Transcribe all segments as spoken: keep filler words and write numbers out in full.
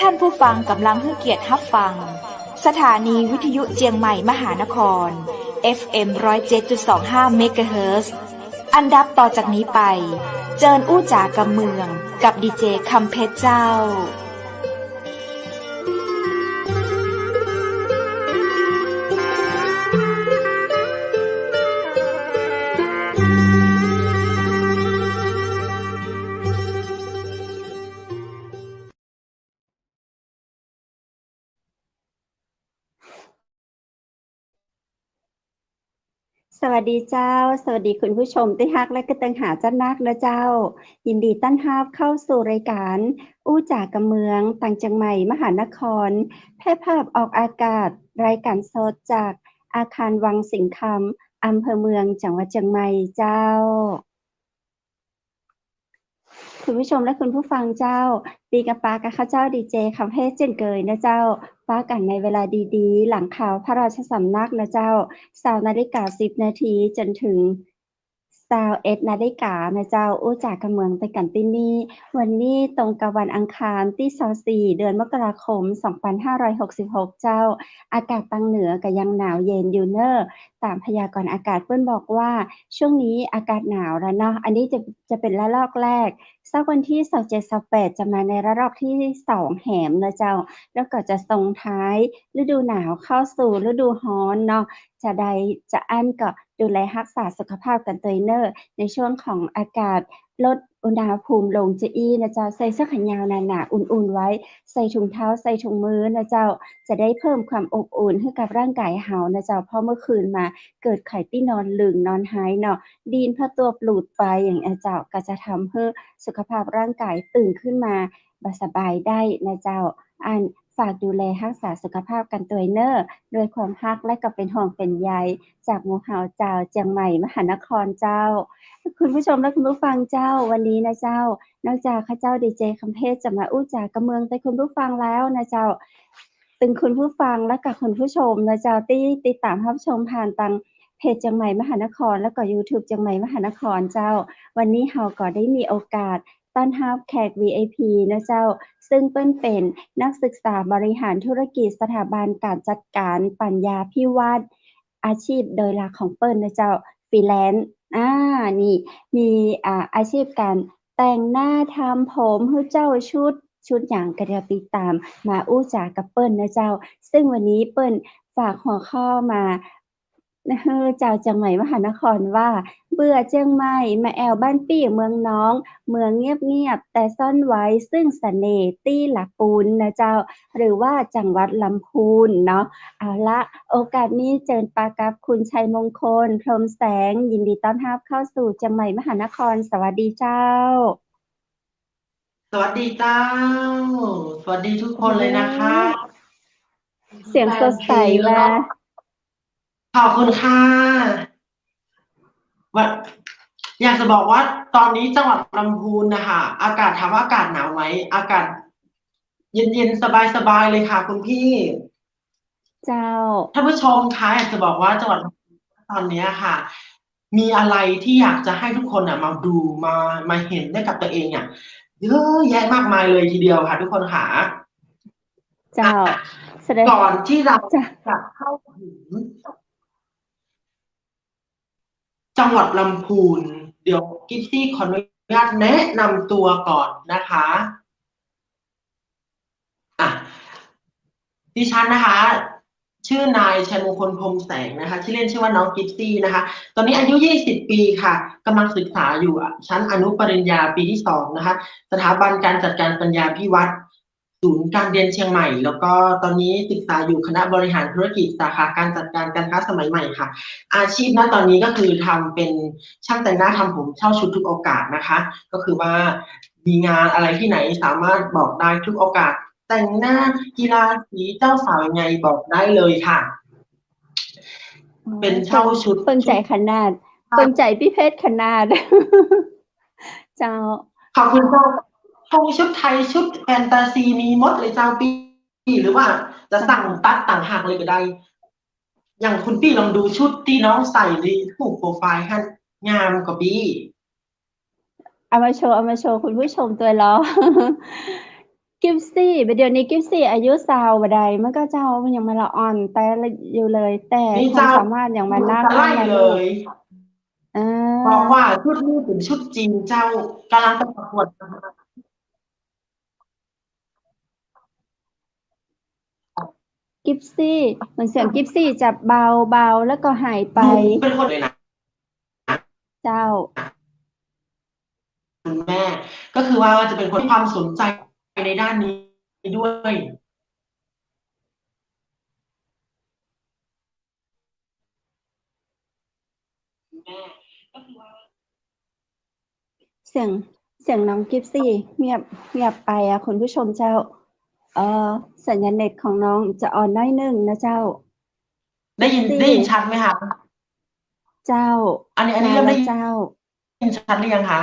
ท่านผู้ฟังกำลังหื้อเกียรติฮับฟัง สถานีวิทยุเจียงใหม่มหานคร เอฟเอ็ม ร้อยเจ็ดจุดสองห้า เมกะเฮิรตซ์ อันดับต่อจากนี้ไป เจิญอู้จ๋ากำเมือง กับดีเจคำเพชรเจ้า สวัสดีเจ้า สวัสดีคุณผู้ชมตี้ฮักและกระเติงหาเจ้านักนะเจ้า ยินดีต้อนฮับเข้าสู่รายการอู้จ๋ากำเมือง ตางเจียงใหม่มหานคร แพร่ภาพออกอากาศรายการสดจากอาคารวังสิงห์คำ อำเภอเมือง จังหวัดเจียงใหม่เจ้า คุณผู้ชมและคุณผู้ฟังเจ้า ปะกั๋นกับข้าเจ้าดีเจคำเพชรเจ้นเกยนะเจ้า ปะกั๋นในเวลาดีๆ หลังข่าวพระราชสำนักนะเจ้า ซาวนาฬิกาสิบนาที จ๋นเถิง ซาวเอ็ดนาฬิกานะเจ้า อู้จ๋ากำเมืองไปกั๋นตี้นี่ วันนี้ตรงกับวันอังคารตี้ซาวสี่ เดือนมกราคม สองพันห้าร้อยหกสิบหกเจ้า อากาศตางเหนือก็ยังหนาวเย็นอยู่เน่อ ต๋ามพยากรณ์อากาศเปิ้นบอกว่า ช่วงนี้อากาศหนาวแล้วเนาะ อันนี้จะ จะเป๋นระลอกแรก สักวันตี้ซาวเจ็ด ซาวแปด จะมาในระลอกตี้สองแหมนะเจ้า แล้วก็จะส่งท้ายฤดูหนาวเข้าสู่ฤดูฮ้อนเนาะ จาใดจาอั้นก็ดูแลฮักษาสุขภาพกั๋นตวยเน่อ ในช่วงของอากาศลดอุณหภูมิลงจาอี้นะเจ้า ใส่เสื้อแขนยาวหนาๆ อุ่นๆ ไว้ ใส่ถุงเท้า ใส่ถุงมือนะเจ้า จะได้เพิ่มความอบอุ่นหื้อกับร่างกายเฮานะเจ้า เพราะเมื่อคืนมาเกิดใผตี้นอนลึงนอนไฮเนาะ ดิ้นผ้าตั๋วปลูดไปอย่างเนี้ยเจ้า ก็จะทำหื้อสุขภาพร่างกายตื่นขึ้นมาบ่สบายได้นะเจ้า อันฝากดูแลฮักษาสุขภาพกั๋นตวยเน่อ ด้วยความฮักและก็เป๋นห่วงเป๋นใย จากหมู่เฮาจาวเจียงใหม่มหานครเจ้า คุณผู้ชมและคุณผู้ฟังเจ้า วันนี้นะเจ้า นอกจากข้าเจ้าดีเจคำเพชรจะมาอู้จ๋ากำเมืองตวยคุณผู้ฟังแล้วนะเจ้า ตึงคุณผู้ฟังและก็คุณผู้ชมนะเจ้า ตี้ติดต๋ามฮับชมผ่านตางเพจเจียงใหม่มหานคร และก็ยูทูบเจียงใหม่มหานครเจ้า วันนี้เฮาก็ได้มีโอกาสต้อนฮับแขก วี ไอ พี นะเจ้า ซึ่งเปิ้นเป๋นนักศึกษาบริหารธุรกิจสถาบันการจัดการปัญญาภิวัฒน์ อาชีพโดยหลักของเปิ้นนะเจ้า ฟรีแลนซ์ อ่า นี่ มี อ่า อาชีพก๋านแต่งหน้าทำผมหื้อเจ้าชุด ชุดหยังก็เดี๋ยวติดต๋ามมาอู้จ๋ากับเปิ้นนะเจ้า ซึ่งวันนี้เปิ้นฝากหัวข้อมาหื้อจาวเจียงใหม่มหานครว่า เบื่อเจียงใหม่ มาแอ่วบ้านปี้เมืองน้อง เมืองเงียบๆ แต่ซ่อนไว้ซึ่งเสน่ห์ตี้ละปูนนะเจ้า หรือว่าจังหวัดลำพูนเนาะ เอาละ โอกาสนี้เจิญปะกับคุณชัยมงคล พรหมแสง ยินดีต้อนฮับเข้าสู่เจียงใหม่มหานคร สวัสดีเจ้า สวัสดีเจ้า สวัสดีทุกคนเลยนะคะ เสียงสดใสมา ขอบคุณค่ะ ว่า อยากจะบอกว่าตอนนี้จังหวัดลำพูนนะคะ อากาศ ถามว่าอากาศหนาวไหม อากาศเย็นๆ สบายๆ เลยค่ะคุณพี่ เจ้า ท่านผู้ชมคะ อยากจะบอกว่าจังหวัดลำพูนตอนเนี้ยค่ะ มีอะไรที่อยากจะให้ทุกคนน่ะมาดู มา มาเห็นได้กับตัวเองอ่ะ เยอะแยะมากมายเลยทีเดียวค่ะทุกคนค่ะ เจ้า อ่ะ แสดง ก่อนที่เรา เจ้า จะเข้าถึงจังหวัดลำพูน เดี๋ยวกิฟซี่ขออนุญาตแนะนำตัวก่อนนะคะ อ่ะ ดิฉันนะคะ ชื่อนายชัยมงคล พรหมแสงนะคะ ชื่อเล่นชื่อว่าน้องกิฟซี่นะคะ ตอนนี้อายุยี่สิบปีค่ะ กำลังศึกษาอยู่ชั้นอนุปริญญาปีที่สองนะคะ สถาบันการจัดการปัญญาภิวัฒน์ ศูนย์การเรียนเชียงใหม่ แล้วก็ตอนนี้ศึกษาอยู่คณะบริหารธุรกิจ สาขาการจัดการการค้าสมัยใหม่ค่ะ อาชีพณตอนนี้ก็คือทำเป็นช่างแต่งหน้าทำผมเช่าชุดทุกโอกาสนะคะ ก็คือว่ามีงานอะไรที่ไหนสามารถบอกได้ทุกโอกาส แต่งหน้ากีฬาสี เจ้าสาวยังไงบอกได้เลยค่ะ อ๋อ เป็นเช่าชุด เปิ้นใจ๋ขนาด ค่ะ เปิ้นใจ๋ปี้เพชรขนาด เจ้า ขอบคุณเจ้า ทรงชุดไทย ชุดแฟนตาซี มีหมดเลยเจ้าปี้ หรือว่าจะสั่งตัดต่างหากเลยก็ได้ อย่างคุณปี้ลองดูชุดตี้น้องใส่ในรูปโปรไฟล์หั้น งามก่อปี้ เอามาโชว์ เอามาโชว์คุณผู้ชมตวยลอ กิฟซี่ บ่าเดี่ยวนี้กิฟซี่อายุซาวบ่าใด มันก็เจ้ายังมาละอ่อนแต่ละอยู่เลย แต่ นี่ ความ เจ้า สามารถอย่างมานัก มันจะไล่ เลย อ่า บอกว่าชุดนี้เป็นชุดจีนเจ้า กำลังจะประกวด กิฟซี่ เหมือนเสียงกิฟซี่จะเบาๆ แล้วก็หายไป หนูเป็นคนเลยนะ เจ้า คุณแม่ ก็คือว่าจะเป็นคนที่ความสนใจในด้านนี้ด้วย เสียง เสียงน้องกิฟซี่เงียบ เงียบไปอะคุณผู้ชมเจ้า เอ่อ สัญญาณเน็ตของน้องจะอ่อนน้อยหนึ่งนะเจ้า ได้ยิน ได้ยินชัดไหมคะ เจ้า อันนี้ อันนี้เริ่มได้ยิน เจ้า ได้ยินชัดหรือยังคะ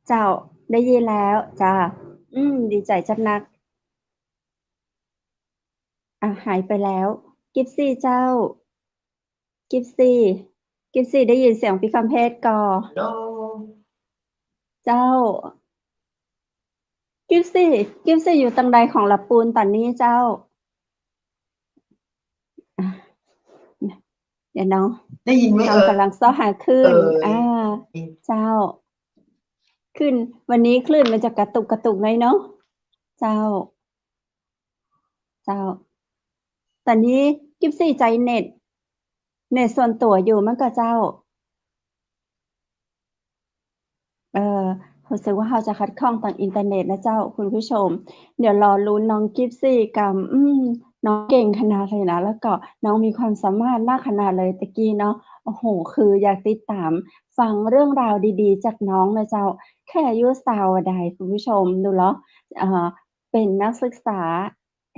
เจ้า ได้ยินแล้วจ้า อืม ดีใจจัดนัก อ่ะ หายไปแล้ว กิฟซี่เจ้า กิฟซี่ กิฟซี่ได้ยินเสียงพี่คำเพชรก่อ ฮัลโหล เจ้า กิฟซี่ กิฟซี่อยู่ตังใดของละปูนต๋อนนี้เจ้า อ่ะ เดี๋ยวน้อง ได้ยินไหม น้อง เอ่ย กำลังเซาะหาคลื่น เอ่ย อ่า เจ้า คลื่น วันนี้คลื่นมันจะกระตุกกระตุกหน่อยเนาะ เจ้า เจ้า ต๋อนนี้กิฟซี่ใจ๊เน็ต เน็ตส่วนตั๋วอยู่มันก็เจ้า เอ่อ ฮู้สึกว่าเฮาจะขัดข้องตางอินเทอร์เน็ตนะเจ้า คุณผู้ชม เดี๋ยวรอลุ้นน้องกิฟซี่กำ อืม น้องเก่งขนาดเลยนะ แล้วก็น้องมีความสามารถนักขนาดเลยตะกี้เนาะ โอ้โห คืออยากติดต๋ามฟังเรื่องราวดีๆ จากน้องนะเจ้า แค่อายุซาวบ่าใด คุณผู้ชมดูเหรอ เอ่อ เป๋นนักศึกษา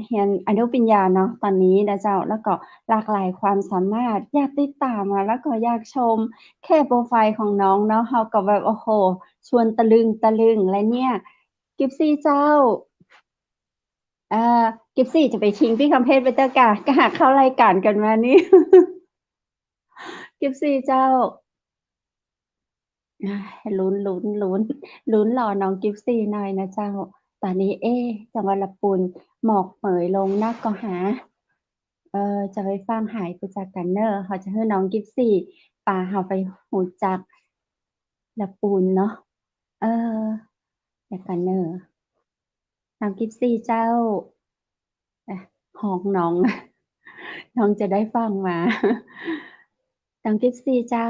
เฮียนอนุปริญญาเนาะ ต๋อนนี้นะเจ้า แล้วก็หลากหลายความสามารถ อยากติดต๋ามอะ แล้วก็อยากชม แค่โปรไฟล์ของน้องเนาะ เฮาก็แบบ โอ้โห ชวนตะลึงตะลึงแล้วเนี่ย กิฟซี่เจ้า เอ่อ กิฟซี่จะไปทิ้งพี่คำเพชรไปเต๊อะก่า ก็หาเข้ารายก๋านกั๋นมานี่ กิฟซี่เจ้า อ่า ลุ้น ลุ้น ลุ้น ลุ้นรอน้องกิฟซี่หน่อยนะเจ้า ต๋อนนี้ เอ๊ะ จังหวัดละปูน หมอกเหมยลงนักก็หา เอ่อ จะไปฟังหายไปจากกั๋นเน่อ เฮาจะหื้อน้องกิฟซี่ปาเฮาไปฮู้จักละปูนเนาะ เออ เดี๋ยวกั๋นเน่อ น้องกิฟซี่เจ้า อ่ะ ฮ้องน้อง น้องจะได้ฟังมา น้องกิฟซี่เจ้า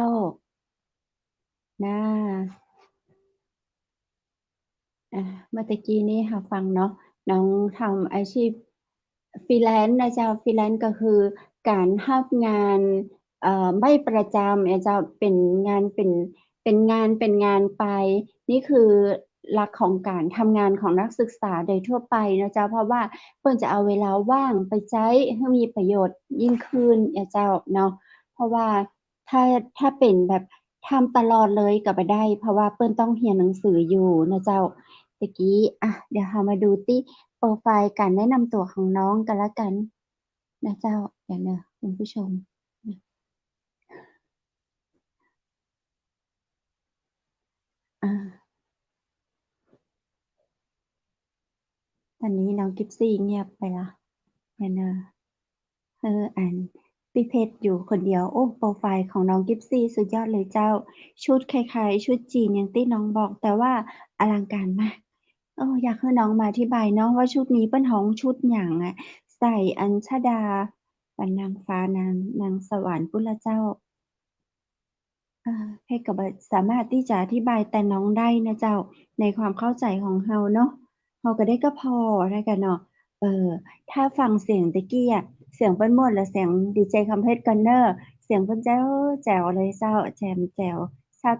นะ อ่ะ เมื่อตะกี้นี้เฮาฟังเนาะ น้องทำอาชีพฟรีแลนซ์นะเจ้า ฟรีแลนซ์ก็คือก๋านฮับงาน เอ่อ บ่ประจำนะเจ้า เป๋นงาน เป๋น เป๋นงาน เป๋นงานไป นี่คือหลักของก๋านทำงานของนักศึกษาโดยทั่วไปนะเจ้า เพราะว่าเปิ้นจะเอาเวลาว่างไปใจ๊หื้อมีประโยชน์ยิ่งขึ้นนะเจ้าเนาะ เพราะว่าถ้า ถ้าเป๋นแบบทำตลอดเลยก็บ่ได้ เพราะว่าเปิ้นต้องเฮียนหนังสืออยู่นะเจ้า ตะกี้ อ่ะ เดี๋ยวเฮามาดูตี้โปรไฟล์ก๋านแนะนำตั๋วของน้องกั๋นละกั๋นนะเจ้า เดี๋ยวเน่อคุณผู้ชม อ่า ต๋อนนี้น้องกิฟซี่เงียบไปละ เดี๋ยวเน่อ เออ อันปี้เพชรอยู่คนเดียว โอ้ โปรไฟล์ของน้องกิฟซี่สุดยอดเลยเจ้า ชุดคล้ายๆ ชุดจีนอย่างตี้น้องบอก แต่ว่าอลังการมาก โอ้ อยากหื้อน้องมาอธิบายเนาะว่าชุดนี้เปิ้นฮ้องชุดหยังอะ ใส่อัญชดา ปานนางฟ้านาง นางสวรรค์ปุ้นละเจ้า เอ่อ เพชรก็บ่สามารถตี้จะอธิบายแตนน้องได้นะเจ้า ในความเข้าใจ๋ของเฮาเนาะ เฮาก็ได้ก็ผ่อได้ก่าเนาะ เออ ถ้าฟังเสียงตะกี้อะ เสียงเปิ้นม่วนและเสียงดีเจคำเพชรก่อนเน่อ เสียงเปิ้นแจ๋วแจ๋วเลยเจ้า แจ่มแจ๋ว ชัด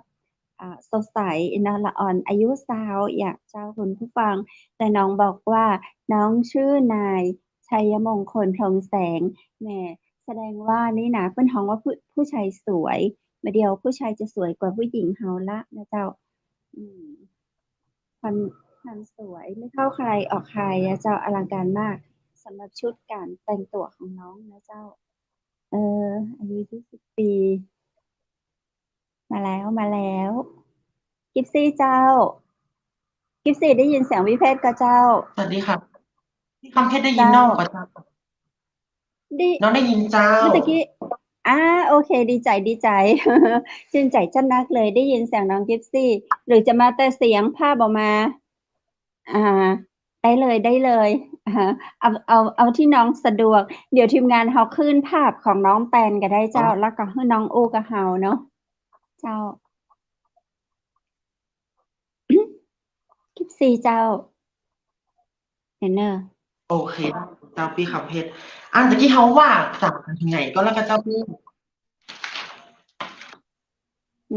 อ่า สดใสเนาะ ละอ่อน อายุซาวอย่างเจ้าคุณผู้ฟัง แต่น้องบอกว่าน้องชื่อนายชัยมงคล พรหมแสง แหม แสดงว่านี่นะ เปิ้นฮ้องว่าผู้ ผู้ชายสวย บ่าเดี่ยวผู้ชายจะสวยกว่าผู้หญิงเฮาละนะเจ้า อืม ความ ความสวยไม่เข้าใครออกใครนะเจ้า อลังการมาก สำหรับชุดก๋านแต่งตั๋วของน้องนะเจ้า เออ อายุยี่สิบปี มาแล้ว มาแล้ว กิฟซี่เจ้า กิฟซี่ได้ยินเสียงพี่เพชรก่อเจ้า สวัสดีค่ะ พี่คำเพชรได้ยิน เจ้า น้องก่อเจ้า ดี น้องได้ยินเจ้า เมื่อตะกี้ อ่า โอเค ดีใจ๋ ดีใจ๋ จื้นใจ๋จัดนักเลย ได้ยินเสียงน้องกิฟซี่ หรือจะมาแต่เสียง ภาพบ่มา อ่า ได้เลย ได้เลย อ่า เอา เอา เอาตี้น้องสะดวก เดี๋ยวทีมงานเฮาขึ้นภาพของน้องแตนก็ได้เจ้า อ๋อ แล้วก็หื้อน้องอู้กับเฮาเนาะ เจ้า กิฟซี่เจ้า เห็นเนอะ โอเค เจ้าพี่คำเพชร อันตะกี้เฮาว่าจ๋าไงก่อแล้วก่อเจ้าพี่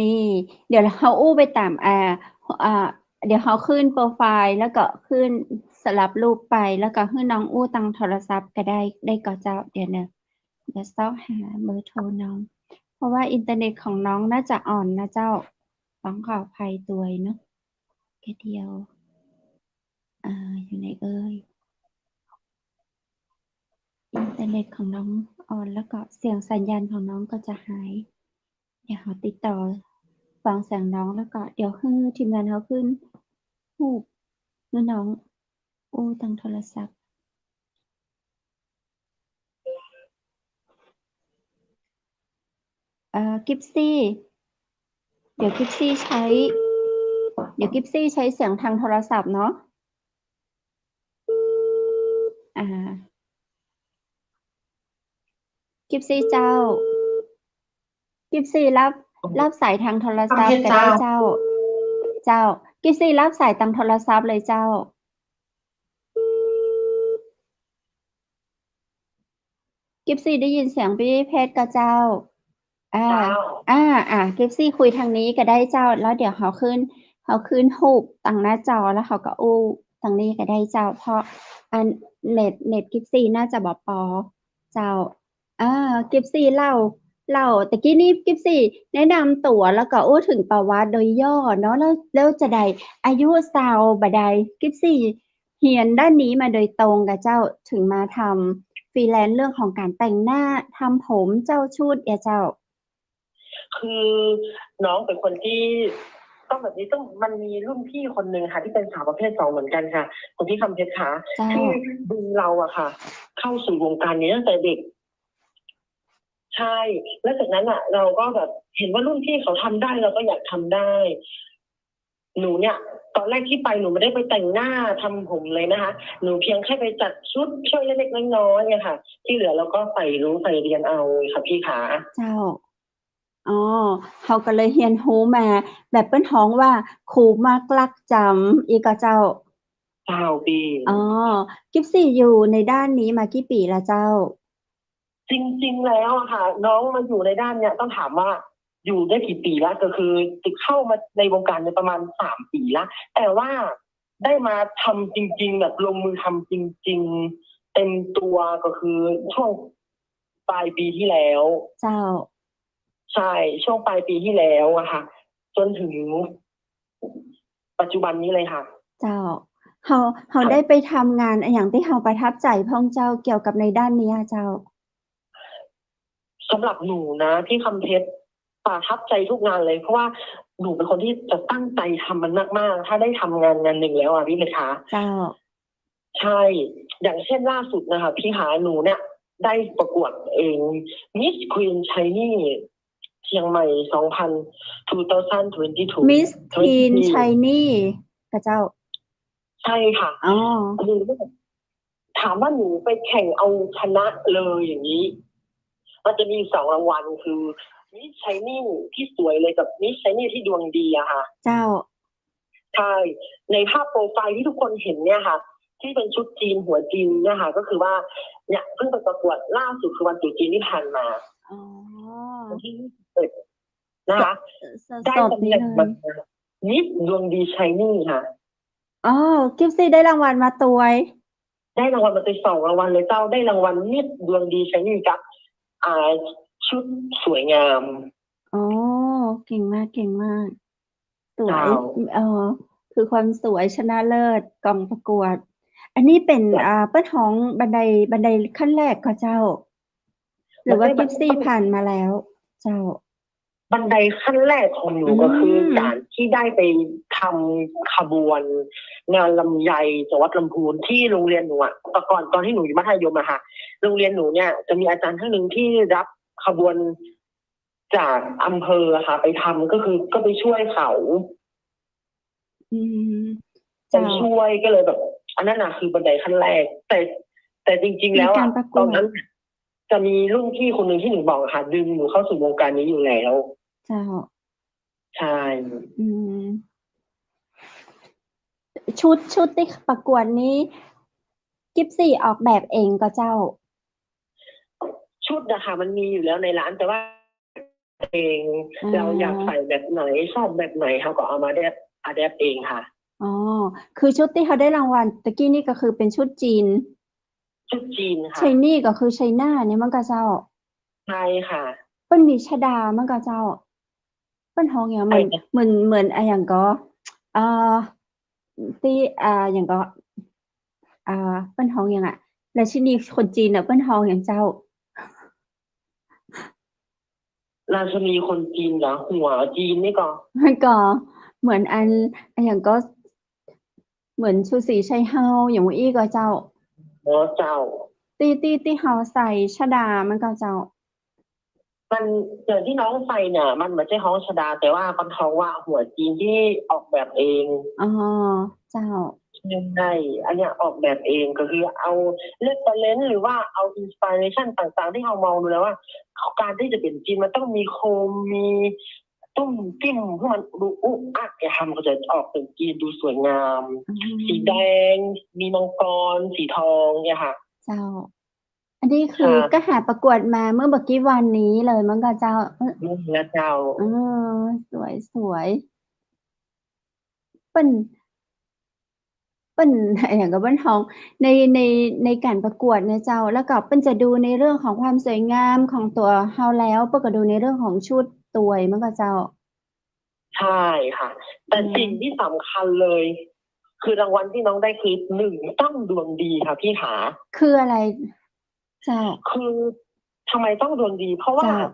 นี่ เดี๋ยวเฮาอู้ไปต๋าม อ่า อ่า เดี๋ยวเฮาขึ้นโปรไฟล์ แล้วก็ขึ้นสลับรูปไป แล้วก็หื้อน้องอู้ตางโทรศัพท์ก็ได้ ได้ก่อเจ้า เดี๋ยวเนอะ เดี๋ยวซอกหาเบอร์โทรน้อง เพราะว่าอินเทอร์เน็ตของน้องน่าจะอ่อนนะเจ้า ต้องขออภัยตวยเนาะ แค่เดียว อ่า อยู่ไหนเอ่ย อินเทอร์เน็ตของน้องอ่อน แล้วก็เสียงสัญญาณของน้องก็จะหาย เดี๋ยวเฮาติดต่อฟังเสียงน้อง แล้วก็เดี๋ยวหื้อทีมงานเฮาขึ้นรูปหื้อน้องอู้ตางโทรศัพท์ เอ่อ กิฟซี่ เดี๋ยวกิฟซี่ใช้ เดี๋ยวกิฟซี่ใช้เสียงตางโทรศัพท์เนาะ อ่า กิฟซี่เจ้า กิฟซี่รับ รับสายตางโทรศัพท์ก็ได้เจ้า เจ้า กิฟซี่รับสายตางโทรศัพท์เลยเจ้า กิฟซี่ได้ยินเสียงพี่เพชรก่อเจ้า อ่า เจ้า อ่า อ่า กิฟซี่คุยตางนี้ก็ได้เจ้า แล้วเดี๋ยวเฮาขึ้น เฮาขึ้นรูปตางหน้าจอ แล้วเฮาก็อู้ตางนี้ก็ได้เจ้า เพราะอันเน็ต เน็ตกิฟซี่น่าจะบ่ปอเจ้า อ่า กิฟซี่เล่า เล่า ตะกี้นี้กิฟซี่แนะนำตั๋ว แล้วก็อู้เถิงประวัติโดยย่อเนาะ แล้ว แล้วจาใด อายุซาวบ่าใด กิฟซี่เฮียนด้านนี้มาโดยตรงก่อเจ้า เถิงมาทำฟรีแลนซ์เรื่องของก๋านแต่งหน้า ทำผม เจ้า ชุดอะเจ้า คือน้องเป๋นคนตี้ ต้องแบบนี้ ต้อง มันมีรุ่นพี่คนนึ่งค่ะ ตี้เป๋นสาวประเภทสองเหมือนกั๋นค่ะ คุณพี่คำเพชรคะ เจ้า ตี้ดึงเราอะค่ะ เข้าสู่วงการนี้ตั้งแต่เด็ก ใช่ แล้วจากนั้นอะ เราก็แบบเห็นว่ารุ่นพี่เขาทำได้ เราก็อยากทำได้ หนูเนี่ย ตอนแรกตี้ไป หนูไม่ได้ไปแต่งหน้าทำผมเลยนะคะ หนูเพียงแค่ไปจัดชุดช่วยเล็กๆน้อยๆอะค่ะ ตี้เหลือเราก็ใฝ่รู้ใฝ่เฮียนเอาค่ะพี่ขา เจ้า อ๋อ เฮาก็เลยเฮียนฮู้มา แบบเปิ้นฮ้องว่าครูมักลักจ๋ำ อี้ก่อเจ้า เจ้าปี้ อ๋อ กิฟซี่อยู่ในด้านนี้มากี่ปี๋ละเจ้า จริงๆแล้วอะค่ะ น้องมาอยู่ในด้านเนี้ย ต้องถามว่าอยู่ได้กี่ปี๋ละ ก็คือเข้ามาในวงการเนี่ยประมาณสามปี๋ละ แต่ว่าได้มาทำจริงๆ แบบลงมือทำจริงๆ เต็มตัวก็คือช่วงปลายปี๋ตี้แล้ว เจ้า ใช่ ช่วงปลายปี๋ตี้แล้วอะค่ะ จ๋นเถิงปัจจุบันนี้เลยค่ะ เจ้า เฮา เฮา ค่ะ ได้ไปทำงานอะหยังตี้เฮาประทับใจ๋พ่องเจ้าเกี่ยวกับในด้านนี้อะเจ้า สำหรับหนูนะ พี่คำเพชร ประทับใจ๋ทุกงานเลย เพราะว่าหนูเป๋นคนตี้จะตั้งใจ๋ทำมันมากๆ ถ้าได้ทำงานงานนึ่งแล้วอะพี่เพชรคะ เจ้า ใช่ อย่างเช่นล่าสุดนะคะ พี่คะ หนูเนี่ยได้ประกวดเอง Miss Queen Shiny เชียงใหม่ สองพัน two thousand twenty-two Miss Queen Shiny ก่อเจ้า ใช่ค่ะ อ๋อ หนูเนี่ย ถามว่าหนูไปแข่งเอาชนะเลยอย่างนี้ มันจะมีสองรางวัล คือ Miss Shiny ที่สวยเลยกับ Miss Shiny ที่ดวงดีอะค่ะ เจ้า ใช่ ในภาพโปรไฟล์ที่ทุกคนเห็นเนี่ยค่ะ ที่เป็นชุดจีนหัวจีนเนี่ยค่ะ ก็คือว่า เนี่ยเพิ่งไปประกวดล่าสุดคือวันตรุษจีนที่ผ่านมา อ๋อ วันที่ยี่สิบเอ็ดนะคะ สดๆ ได้ตำแหน่งมา นี่เลย Miss ดวงดี Shiny ค่ะ อ๋อ กิฟซี่ได้รางวัลมาตวย ได้รางวัลมาตวยสองรางวัลเลยเจ้า ได้รางวัล Miss ดวงดี Shiny กับ อ่า ชุดสวยงาม อ๋อ เก่งมาก เก่งมาก สวย เจ้า เอ่อ คือความสวยชนะเลิศกองประกวด อันนี้เป๋น เจ้า อ่า เปิ้นฮ้องบันได บันไดขั้นแรกก่อเจ้า หรือว่า บันได กิฟซี่ผ่านมาแล้ว เจ้า บันไดขั้นแรกของหนูก็คือ อืม ก๋านตี้ได้ไปทำขบวนงานลำไยจังหวัดลำพูนตี้โรงเรียนหนูอะ แต่ก่อนตอนตี้หนูอยู่มัธยมอะค่ะ โรงเรียนหนูเนี่ยจะมีอาจารย์ท่านหนึ่งตี้รับขบวนจากอำเภออะค่ะ ไปทำ ก็คือก็ไปช่วยเขา อืม ไป เจ้า ช่วย ก็เลยแบบ อันนั้นน่ะคือบันไดขั้นแรก แต่ แต่จริงๆ แล้วอะ มีก๋านประกวด ตอนนั้นจะมีรุ่นพี่คนหนึ่งตี้หนูบอกอะค่ะ ดึงหนูเข้าสู่วงการนี้อยู่แล้ว เจ้า ใช่ อืม ชุด ชุดตี้ประกวดนี้ กิฟซี่ออกแบบเองก่อเจ้า ชุดอะค่ะ มันมีอยู่แล้วในร้าน แต่ว่าเอง อ่า เราอยากใส่แบบไหน ชอบแบบไหน เฮาก็เอามา adapt adapt เองค่ะ อ๋อ คือชุดตี้เฮาได้รางวัลตะกี้นี่ก็คือเป๋นชุดจีน ชุดจีนค่ะ ไชนี่ก็คือไชน่าเนี่ยมั้งก่อเจ้า ใช่ค่ะ เปิ้นมีชดามั้งก่อเจ้า เปิ้นฮ้องหยัง เหมือน ใช่ค่ะ เหมือน เหมือนอะหยังก่อ เอ่อ ตี้ อ่า หยังก่อ อ่า เปิ้นฮ้องหยังอะ ราชินีคนจีนอะ เปิ้นฮ้องหยังเจ้า ราชินีคนจีนเหรอ หัวจีนนี่ก่อ มันก่อ เหมือนอัน อะหยังก่อ เหมือนชูศรีชัยเฮา อย่างว่าอี้ก่อเจ้า อ๋อ เจ้า ตี้ ตี้ ตี้เฮาใส่ชดามันก่อเจ้า มัน อย่างตี้น้องใส่เนี่ย มันบ่ใจ้ฮ้องชดา แต่ว่ามันฮ้องว่าหัวจีนตี้ออกแบบเอง อ๋อ เจ้า ใช่ อันเนี้ยออกแบบเอง ก็คือเอา reference หรือว่าเอา inspiration ต่างๆ ตี้เฮามองดูแล้วว่า ก๋านตี้จะเป๋นจีนมันต้องมีโคม มี ตุ้มติ้ม หื้อมันดูอุ๊อัก เยียะ มันก็จะออกเป๋นจีนดูสวยงาม อืม สีแดง มีมังกร สีทองเนี่ยค่ะ เจ้า อันนี้คือ ค่ะ ก็หาประกวดมาเมื่อบ่กี่วันนี้เลยมั้งก่อเจ้า เออ อืม นะเจ้า เออ สวย สวย เปิ้น เปิ้น อะหยังก่อ เปิ้นฮ้อง ใน ใน ในก๋านประกวดเนี่ยเจ้า แล้วก็เปิ้นจะดูในเรื่องของความสวยงามของตั๋วเฮาแล้ว เปิ้นก็ดูในเรื่องของชุดตวยมั้งก่อเจ้า ใช่ค่ะ แต่ อืม สิ่งที่สำคัญเลย คือรางวัลที่น้องได้คือ หนึ่ง ต้องดวงดีค่ะพี่ขา คืออะไรเจ้า คือทำไมต้องดวงดี เพราะว่า เจ้า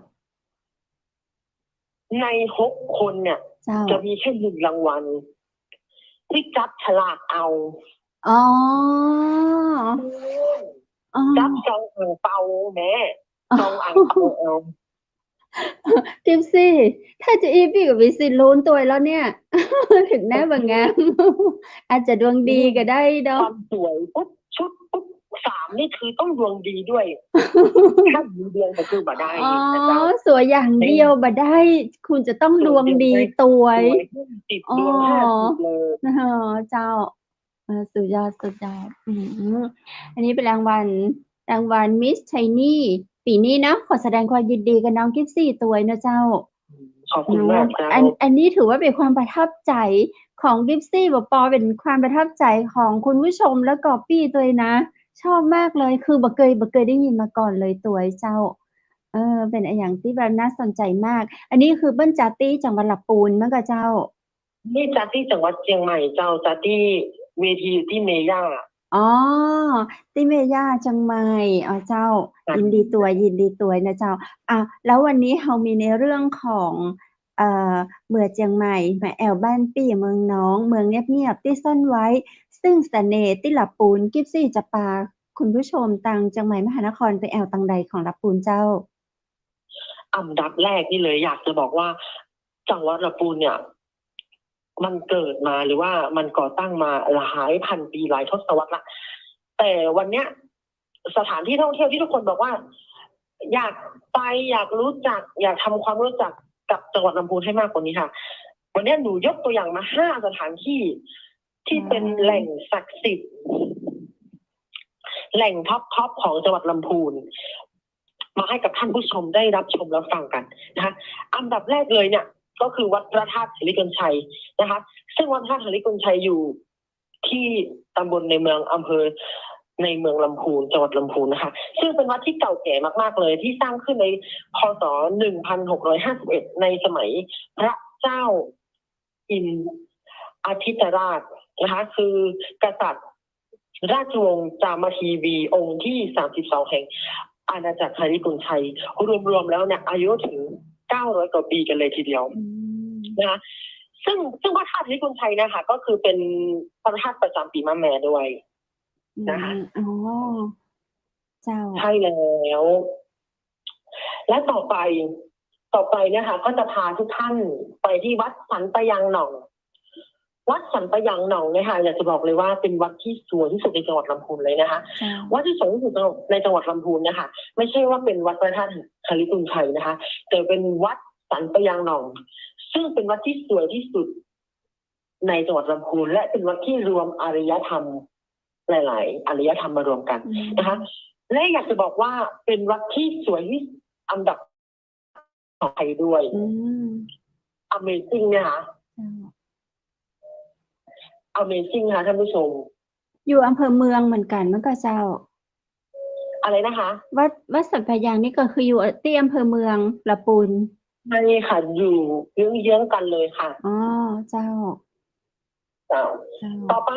ในหกคนเนี่ย เจ้า จะมีแค่หนึ่งรางวัล ตี้จับฉลากเอา อ๋อ อืม อ๋อ จับซองอ่างเปาแหม อ๋อ ซองอ่างเปาเอา กิฟซี่ ถ้าจะอี้ปี้ก็มีสิทธิ์ลุ้นตวยแล้วเนี่ย เถิงแน่บ่งาม อาจจะดวงดีก็ได้เนาะ ความสวยปุ๊บ ชุดปุ๊บ สาม นี่คือต้องดวงดีด้วย ถ้ามีดวงก็คือบ่ได้ อ๋อ นะเจ้า สวยอย่างเดียวบ่ได้ คุณจะต้องดวงดีตวย สวยอย่างเดียวบ่ได้ ติดดวง อ๋อ ห้าสิบเลย อ๋อ เจ้า เออ สุดยอด สุดยอด อืม อันนี้เป๋นรางวัล รางวัล Miss Shiny ปี๋นี้เนาะ ขอแสดงความยินดีกับน้องกิฟซี่ตวยนะเจ้า ขอบคุณมากเจ้า เนาะ อัน อันนี้ถือว่าเป๋นความประทับใจ๋ของกิฟซี่ บ่ปอ เป๋นความประทับใจ๋ของคุณผู้ชมแล้วก็ปี้ตวยนะ ชอบมากเลย คือบ่เกย บ่เกยได้ยินมาก่อนเลยตวยเจ้า เออ เป๋นอะหยังตี้แบบน่าสนใจ๋มาก อันนี้คือเปิ้นจัดตี้จังหวัดละปูนมั้งก่อเจ้า นี่จัดตี้จังหวัดเจียงใหม่เจ้า จัดตี้เวทีตี้เมย่า อ๋อ ตี้เมย่าเจียงใหม่ อ๋อเจ้า ค่ะ ยินดีตวย ยินดีตวยนะเจ้า อ่ะ แล้ววันนี้เฮามีในเรื่องของ เอ่อ เมืองเจียงใหม่ มาแอ่วบ้านปี้เมืองน้อง เมืองเงียบๆ ตี้ซ่อนไว้ ซึ่งเสน่ห์ตี้ละปูน กิฟซี่จะปาคุณผู้ชมตางเจียงใหม่มหานครไปแอ่วตางใดของละปูนเจ้า อันดับแรกนี่เลยอยากจะบอกว่า จังหวัดละปูนเนี่ย มันเกิดมาหรือว่ามันก่อตั้งมาหลายพันปี หลายทศวรรษละ แต่วันเนี้ย สถานที่ท่องเที่ยวที่ทุกคนบอกว่า อยากไป อยากรู้จัก อยากทำความรู้จักกับจังหวัดลำพูนให้มากกว่านี้ค่ะ วันเนี้ยหนูยกตัวอย่างมาห้าสถานที่ ที่เป็น อืม แหล่งศักดิ์สิทธิ์ แหล่งท็อปๆ ของจังหวัดลำพูน มาให้กับท่านผู้ชมได้รับชมรับฟังกันนะคะ อันดับแรกเลยเนี่ย ก็คือวัดพระธาตุหริภุญชัยนะคะ ซึ่งวัดพระธาตุหริภุญชัยอยู่ที่ตำบลในเมือง อำเภอในเมืองลำพูน จังหวัดลำพูนนะคะ ซึ่งเป็นวัดที่เก่าแก่มากๆ เลย ที่สร้างขึ้นใน พ.ศ. หนึ่งพันหกร้อยห้าสิบเอ็ด ในสมัยพระเจ้า อินทราธิราชนะคะ คือกษัตริย์ราชวงศ์จามเทวีองค์ที่ สามสิบสอง แห่งอาณาจักรหริภุญชัย รวมๆ แล้วเนี่ย อายุถึง ร้อยกว่าปีกันเลยทีเดียว อืม นะคะ ซึ่ง ซึ่งพระธาตุฮาริพุนชัยนะคะ ก็คือเป็นพระธาตุประจำปีมะแม่ด้วย อืม นะคะ อ๋อ เจ้า ใช่แล้ว และต่อไป ต่อไปเนี่ยค่ะ ก็จะพาทุกท่านไปที่วัดสันปะยังหน่อง วัดสันปะยังหน่องเนี่ยค่ะ อยากจะบอกเลยว่าเป็นวัดที่สวยที่สุดในจังหวัดลำพูนเลยนะคะ เจ้า วัดที่สวยที่สุดในจังหวัดลำพูนเนี่ยค่ะ ไม่ใช่ว่าเป็นวัดพระธาตุฮาริพุนชัยนะคะ แต่เป็นวัดสันปะยังหน่อง ซึ่งเป็นวัดที่สวยที่สุดในจังหวัดลำพูน และเป็นวัดที่รวมอารยธรรมหลายๆ อารยธรรมมารวมกัน อืม นะคะ และอยากจะบอกว่าเป็นวัดที่สวยที่อันดับของไทยด้วย อืม Amazing ไหมคะ อืม Amazing ค่ะท่านผู้ชม อยู่อำเภอเมืองเหมือนกั๋นไหมเจ้า อะไรนะคะ วัด วัดสันปะยังนี่ก็คืออยู่ตี้อำเภอเมืองละปูน ใช่ค่ะ อยู่เยื้องๆ กันเลยค่ะ อ๋อ เจ้า เจ้า เจ้า ต่อไป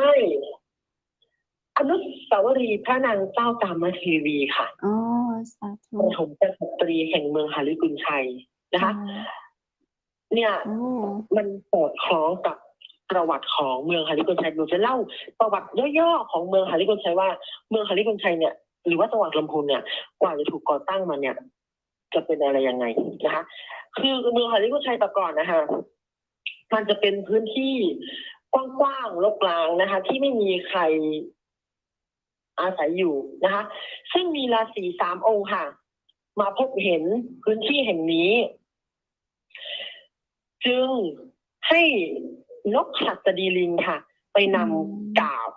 อนุสาวรีย์พระนางเจ้าจามเทวีค่ะ อ๋อ สาธุ ปฐมกษัตรีแห่งเมืองหาริพุนชัยนะคะ ค่ะ เนี่ย โอ้ มันสอดคล้องกับประวัติของเมืองหาริพุนชัย หนูจะเล่าประวัติย่อๆ ของเมืองหาริพุนชัยว่า เมืองหาริพุนชัยเนี่ย หรือว่าจังหวัดลำพูนเนี่ย กว่าจะถูกก่อตั้งมาเนี่ย จะเป็นอะไรยังไงนะคะ คือเมืองหาริพุนชัยแต่ก่อนนะคะ มันจะเป็นพื้นที่กว้างๆ รกร้างนะคะ ที่ไม่มีใครอาศัยอยู่นะคะ ซึ่งมีราศีสามองค์ค่ะ มาพบเห็นพื้นที่แห่งนี้ จึงให้นกหัสดีลิงค่ะ ไปนำ อืม กาบ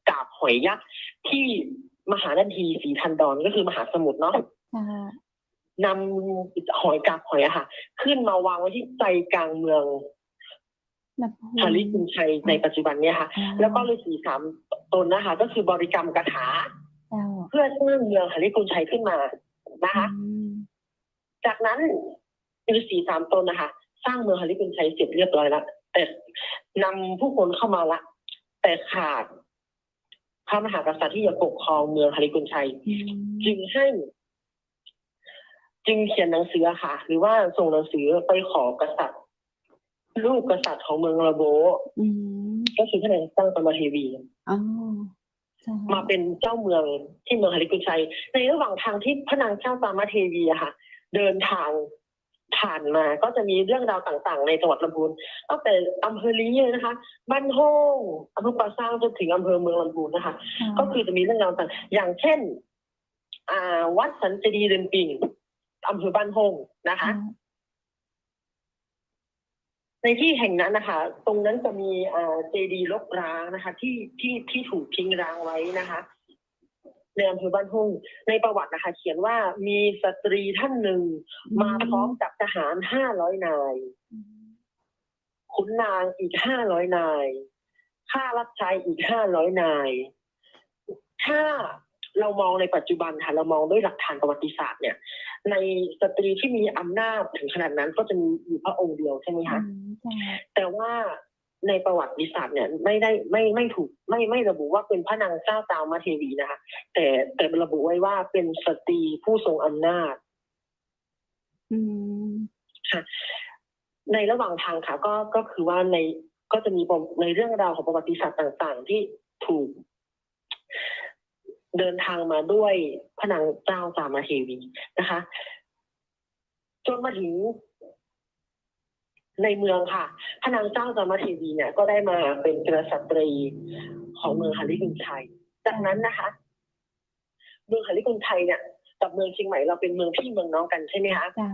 กาบหอยยักษ์ที่มหานาทีสีทันดร ก็คือมหาสมุทรเนาะ ค่ะ นำหอย กาบหอยอะค่ะ ขึ้นมาวางไว้ที่ใจกลางเมือง ลำพูน หาริพุนชัยในปัจจุบันเนี่ยค่ะ อ่า แล้วก็ฤาษีสามตนนะคะ ก็คือบริกรรมคาถา เจ้า เพื่อสร้างเมืองหาริพุนชัยขึ้นมานะคะ อืม จากนั้นฤาษีสามตนนะคะ สร้างเมืองหาริพุนชัยเสร็จเรียบร้อยแล้ว แต่นำผู้คนเข้ามาละ แต่ขาดพระมหากษัตริย์ที่จะปกครองเมืองหาริพุนชัย อืม จึงให้ จึงเขียนหนังสืออะค่ะ หรือว่าส่งหนังสือไปขอกษัตริย์ ลูกกษัตริย์ของเมืองระโบะ อืม ก็คือพระนางเจ้าจามเทวี อ๋อ เจ้า มาเป็นเจ้าเมืองที่เมืองหาริพุนชัย ในระหว่างทางที่พระนางเจ้าจามเทวีอะค่ะ เดินทางผ่านมา ก็จะมีเรื่องราวต่างๆ ในจังหวัดลำพูน ตั้งแต่อำเภอลี้เลยนะคะ บ้านโฮ่ง อำเภอป่าซาง จนถึงอำเภอเมืองลำพูนนะคะ ค่ะ ก็คือจะมีเรื่องราวต่าง อย่างเช่น อ่า วัดสันเจดีย์เดินปิง อำเภอบ้านโฮ่งนะคะ ค่ะ ในที่แห่งนั้นนะคะ ตรงนั้นจะมี อ่า เจดีย์รกร้างนะคะ ที่ ที่ ที่ถูกทิ้งร้างไว้นะคะ ในอำเภอบ้านโฮ่ง ในประวัตินะคะ เขียนว่ามีสตรีท่านหนึ่ง อืม มาพร้อมกับทหารห้าร้อยนาย อืม ขุนนางอีกห้าร้อยนาย ข้ารับใช้อีกห้าร้อยนาย ถ้าเรามองในปัจจุบันค่ะ เรามองด้วยหลักฐานประวัติศาสตร์เนี่ย ในสตรีที่มีอำนาจถึงขนาดนั้นก็จะมีอยู่พระองค์เดียวใช่ไหมคะ อืม ใช่ แต่ว่าในประวัติศาสตร์เนี่ย ไม่ได้ ไม่ ไม่ถูก ไม่ ไม่ระบุว่าเป็นพระนางเจ้าจามเทวีนะคะ แต่ แต่ระบุไว้ว่าเป็นสตรีผู้ทรงอำนาจ อืม ค่ะ ในระหว่างทางค่ะ ก็ ก็คือว่าใน ก็จะมีปม ในเรื่องราวของประวัติศาสตร์ต่างๆ ที่ถูกเดินทางมาด้วยพระนางเจ้าจามเทวีนะคะ จนมาถึงในเมืองค่ะ พระนางเจ้าจามเทวีเนี่ย ก็ได้มาเป็นกษัตรีของเมืองหาริพุนชัย จากนั้นนะคะ เมืองหาริพุนชัยเนี่ย กับเมืองเชียงใหม่ เราเป็นเมืองพี่เมืองน้องกันใช่ไหมคะ เจ้า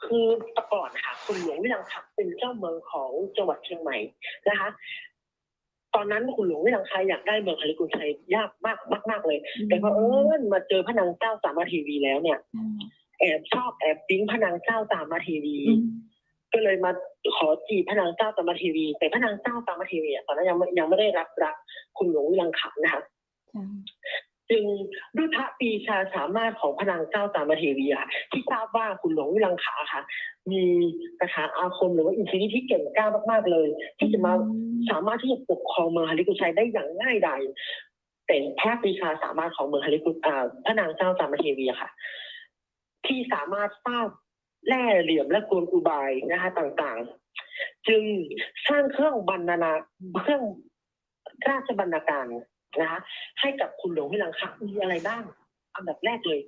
คือแต่ก่อนค่ะ ขุนหลวงวิรังคะเป็นเจ้าเมืองของจังหวัดเชียงใหม่นะคะ ตอนนั้นขุนหลวงวิรังคะอยากได้เมืองหาริพุนชัยยากมาก มากๆ เลย อืม แต่เผอิญมาเจอพระนางเจ้าจามเทวีแล้วเนี่ย อืม แอบชอบแอบปิ๊งพระนางเจ้าจามเทวี อืม ก็เลยมาขอจีบพระนางเจ้าจามเทวี แต่พระนางเจ้าจามเทวีอะ ตอนนั้นยังไม่ ยังไม่ได้รับรักขุนหลวงวิรังคะนะคะ ค่ะ จึงด้วยพระปรีชาสามารถของพระนางเจ้าจามเทวีอะค่ะ ที่ทราบว่าขุนหลวงวิรังคะอะค่ะ มีคาถาอาคมหรือว่าอิทธิฤทธิ์ที่เก่งกล้ามากๆ เลย ที่จะมา อืม สามารถที่จะปกครองเมืองหาริพุนชัยได้อย่างง่ายดาย แต่พระปรีชาสามารถของเมืองหาริพุน อ่า พระนางเจ้าจามเทวีอะค่ะ ที่สามารถทราบ แล่เหลี่ยมและกลอุบายนะคะ ต่างๆ จึงสร้างเครื่องบรรณา เครื่องราชบรรณาการนะคะ ให้กับขุนหลวงวิรังคะ มีอะไรบ้าง อันดับแรกเลย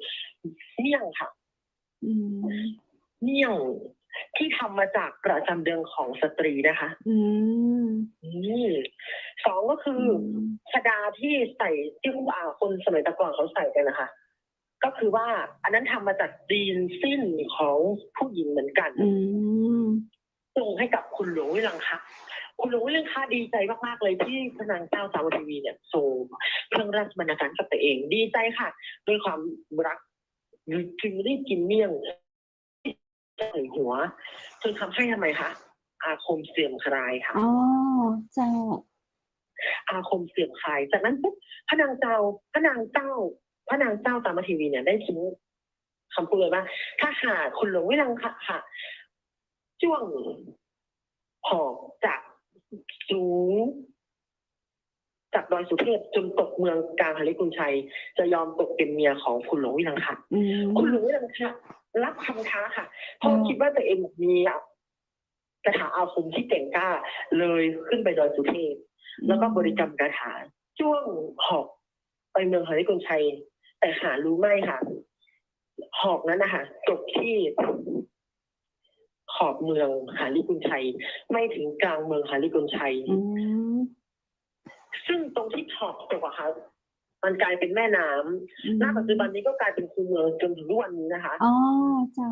เมี่ยงค่ะ อืม เมี่ยงที่ทำมาจากประจำเดือนของสตรีนะคะ อืม อืม สองก็คือ อืม ชฎาที่ใส่ ที่ อ่า คนสมัยแต่ก่อนเขาใส่กันนะคะ ก็คือว่าอันนั้นทำมาจากตีนสิ้นของผู้หญิงเหมือนกัน อืม ส่งให้กับขุนหลวงวิรังคะ ขุนหลวงวิรังคะดีใจมากๆ เลยที่พระนางเจ้าจามเทวีเนี่ยส่งเครื่องราชบรรณาการกับตัวเอง ดีใจค่ะ ด้วยความรัก จึงรีบกินเมี่ยงใส่หัว จนทำให้ทำไมคะ อาคมเสื่อมคลายค่ะ อ๋อ เจ้า อาคมเสื่อมคลาย จากนั้นปุ๊บ พระนางเจ้า พระนางเจ้า พระนางเจ้าจามเทวีเนี่ยได้ทิ้งคำพูดเลยว่า ถ้าหากขุนหลวงวิรังคะ ค่ะ จ้วงหอกจากสูง จากดอยสุเทพจนตกเมืองกลางหริภุญชัย จะยอมตกเป็นเมียของขุนหลวงวิรังคะ อืม ขุนหลวงวิรังคะรับคำท้าค่ะ เพราะ อืม คิดว่าตัวเองมีคาถาอาคมที่เก่งกล้า เลยขึ้นไปดอยสุเทพ อืม แล้วก็บริกรรมคาถาจ้วงหอกไปเมืองหริภุญชัย แต่หารู้ไม่ค่ะ หอกนั้นนะคะ ตกที่ขอบเมืองหริภุญชัย ไม่ถึงกลางเมืองหริภุญชัย อืม ซึ่งตรงที่หอกตกอะค่ะ มันกลายเป็นแม่น้ำ อืม ณ ปัจจุบันนี้ก็กลายเป็นคูเมืองจนถึงทุกวันนี้นะคะ อ๋อ เจ้า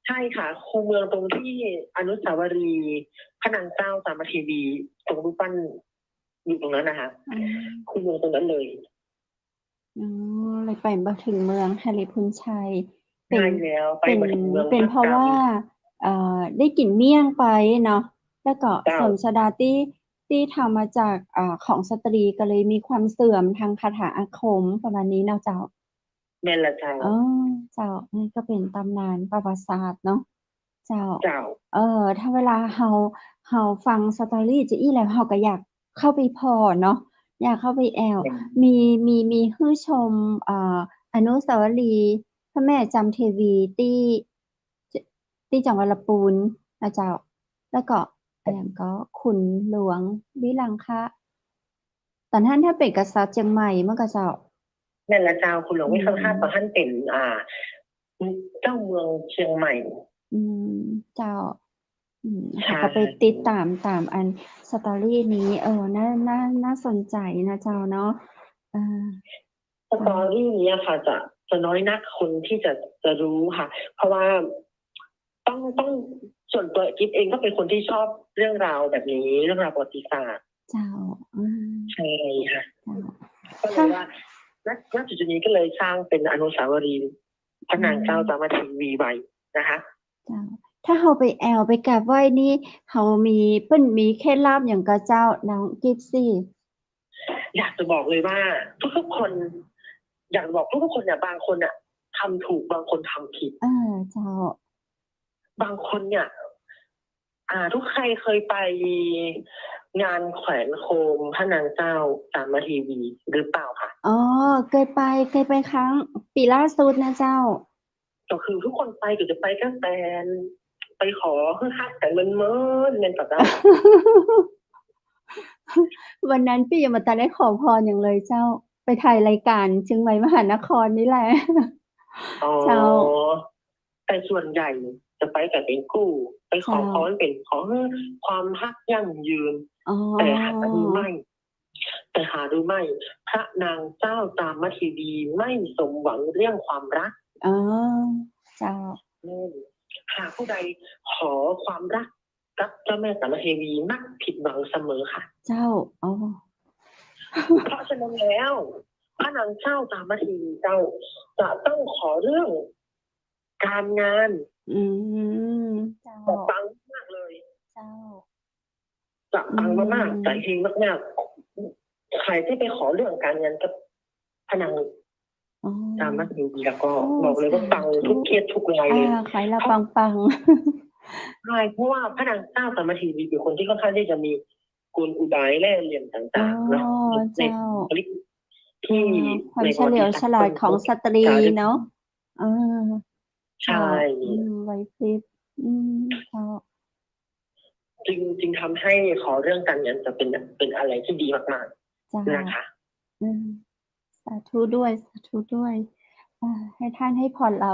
ใช่ค่ะ คูเมืองตรงที่อนุสาวรีย์พระนางเจ้าจามเทวีตรงรูปปั้นอยู่ตรงนั้นนะคะ อืม คูเมืองตรงนั้นเลย อ๋อ เลยไปบ่ถึงเมืองหริภุญชัย เป็น ใช่แล้ว ไปบ่ถึงเมือง เป็น เป็นเพราะว่า เอ่อ ได้กิ๋นเมี่ยงไปเนาะ แล้วก็ เจ้า สวมชฎาตี้ ตี้ทำมาจาก เอ่อ ของสตรี ก็เลยมีความเสื่อมทางคาถาอาคม ประมาณนี้เนาะเจ้า แม่นละเจ้า อ๋อ เจ้า นี่ก็เป็นตำนานประวัติศาสตร์เนาะ เจ้า เจ้า เอ่อ ถ้าเวลาเฮา เฮาฟังสตอรี่จาอี้แล้ว เฮาก็อยากเข้าไปผ่อเนาะ อยากเข้าไปแอ่ว อืม มี มี มีหื้อชม เอ่อ อนุสาวรีย์พระแม่จามเทวีตี้ ตี้จังหวัดละปูนนะเจ้า แล้วก็ แอม ก็ขุนหลวงวิรังคะ ต๋อนนั้นถ้าเป๋นกษัตริย์เจียงใหม่เมื่อก่อนเจ้า แม่นละเจ้า ขุนหลวงวิรังคะ อืม ต๋อนนั้นเป๋น อ่า เจ้าเมืองเจียงใหม่ อืม เจ้า อืม ใช่ ก็ไปติดต๋าม ต๋ามอันสตอรี่นี้ เออ น่า น่า น่าสนใจ๋นะเจ้าเนาะ เออ สตอรี่นี้อะค่ะ จะ จะน้อยนักคนที่จะ จะรู้ค่ะ เพราะว่าต้อง ต้อง ส่วนตัวกิฟเองก็เป็นคนที่ชอบเรื่องราวแบบนี้ เรื่องราวประวัติศาสตร์ เจ้า อืม ใช่ค่ะ เจ้า ก็เลยว่า ณ ณ จุดๆ นี้ก็เลยสร้างเป็นอนุสาวรีย์พระนางเจ้า อืม จามเทวีไว้นะคะ เจ้า ถ้าเฮาไปแอ่วไปกราบไหว้นี่ เฮามี เปิ้นมีเคล็ดลับหยังก่อเจ้า น้องกิฟซี่ อยากจะบอกเลยว่าทุกๆ คน อยากจะบอกทุกๆ คนเนี่ย บางคนน่ะทำถูก บางคนทำผิด เออ เจ้า บางคนเนี่ย อ่า ทุกใครเคยไปงานแขวนโคมพระนางเจ้าจามเทวีหรือเปล่าคะ อ๋อ เกยไป เกยไปครั้ง ปี๋ล่าสุดนะเจ้า ก็คือทุกคนไปก็จะไปตั้งแต่ไปขอหื้อฮักกั๋นเมินๆ แม่นก่อเจ้า วันนั้นปี้ยังบ่ตันได้ขอพรหยังเลยเจ้า ไปถ่ายรายก๋านเจียงใหม่มหานครนี่แหละ อ๋อ เจ้า แต่ส่วนใหญ่จะไปกั๋นเป๋นกู้ ไปขอ เจ้า พรเป๋นขอหื้อความฮักยั่งยืน อ๋อ แต่หารู้ไม่ แต่หารู้ไม่ พระนางเจ้าจามเทวีไม่สมหวังเรื่องความรัก อ๋อ เจ้า อืม หากผู้ใดขอความรักกับเจ้าแม่จามเทวีมักผิดหวังเสมอค่ะ เจ้า อ๋อ เพราะฉะนั้นแล้ว พระนางเจ้าจามเทวีเจ้าจะต้องขอเรื่องการงาน อืม เจ้า จะปังมากเลย เจ้า จะปังมากๆ อืม จะเฮงมากๆ ใครที่ไปขอเรื่องการงานกับพระนาง อ๋อ จามเทวีแล้วก็ โอ้ บอกเลยว่าปัง สาธุ ทุกเคสทุกรายเลย อ่า ขอให้เราปังๆ ใช่ เพราะว่าพระนางเจ้าจามเทวีเป็นคนที่ค่อนข้างที่จะมีกลอุบายแล่เหลี่ยมต่างๆ เนาะ อ๋อ ใน เจ้า ในบุคลิกที่ อ๋อ ความเฉลียวฉลาดของสตรีเนาะ เออ ใช่ อืม ไหวพริบ อืม เจ้า จึง จึงทำให้ขอเรื่องการเงินจะเป็น เป็นอะไรที่ดีมากๆ เจ้า นะคะ อืม สาธุด้วย สาธุด้วย อ่า ให้ท่านให้พรเรา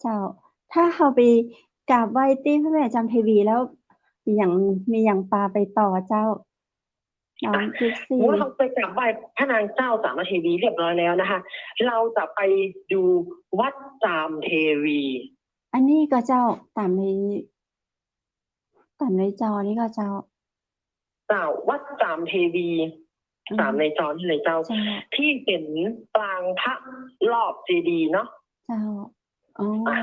เจ้า ถ้าเฮาไปกราบไหว้ตี้พระแม่จามเทวีแล้ว มีหยัง มีหยังปาไปต่อเจ้า น้องกิฟซี่ เมื่อเราไปกราบไหว้พระนางเจ้าสามเทวีเรียบร้อยแล้วนะคะ เราจะไปดูวัดจามเทวี อันนี้ก่อเจ้า ต๋ามใน ต๋ามในจอนี้ก่อเจ้า เจ้า วัดจามเทวี อืม ต๋ามในจอนี้เลยเจ้า เจ้า ตี้เป๋นปรางพระรอบเจดีย์เนาะ เจ้า อ๋อ อ่ะ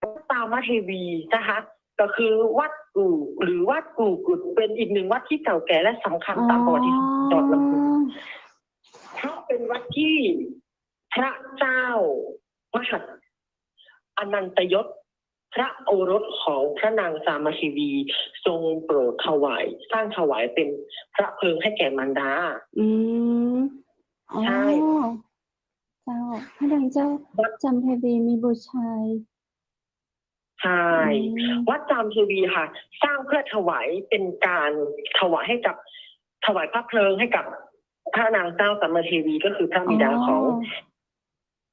วัดจามเทวีนะคะ ก็คือวัดกู่ หรือวัดกู่กุด เป็นอีกหนึ่งวัดที่เก่าแก่และสำคัญต๋ามประวัติศาสตร์จังหวัดลำพูน อ๋อ เพราะเป็นวัดที่พระเจ้ามหัส อนันตยศ พระโอรสของพระนางจามเทวี ทรงโปรดถวาย สร้างถวายเป็นพระเพลิงให้แก่มารดา อืม อ๋อ ใช่ เจ้า พระนางเจ้า วัด จามเทวีมีบุตรชาย ใช่ อืม วัดจามเทวีค่ะ สร้างเพื่อถวาย เป็นการถวายให้กับ ถวายพระเพลิงให้กับพระนางเจ้าจามเทวี ก็คือพระบิดา อ๋อ ของ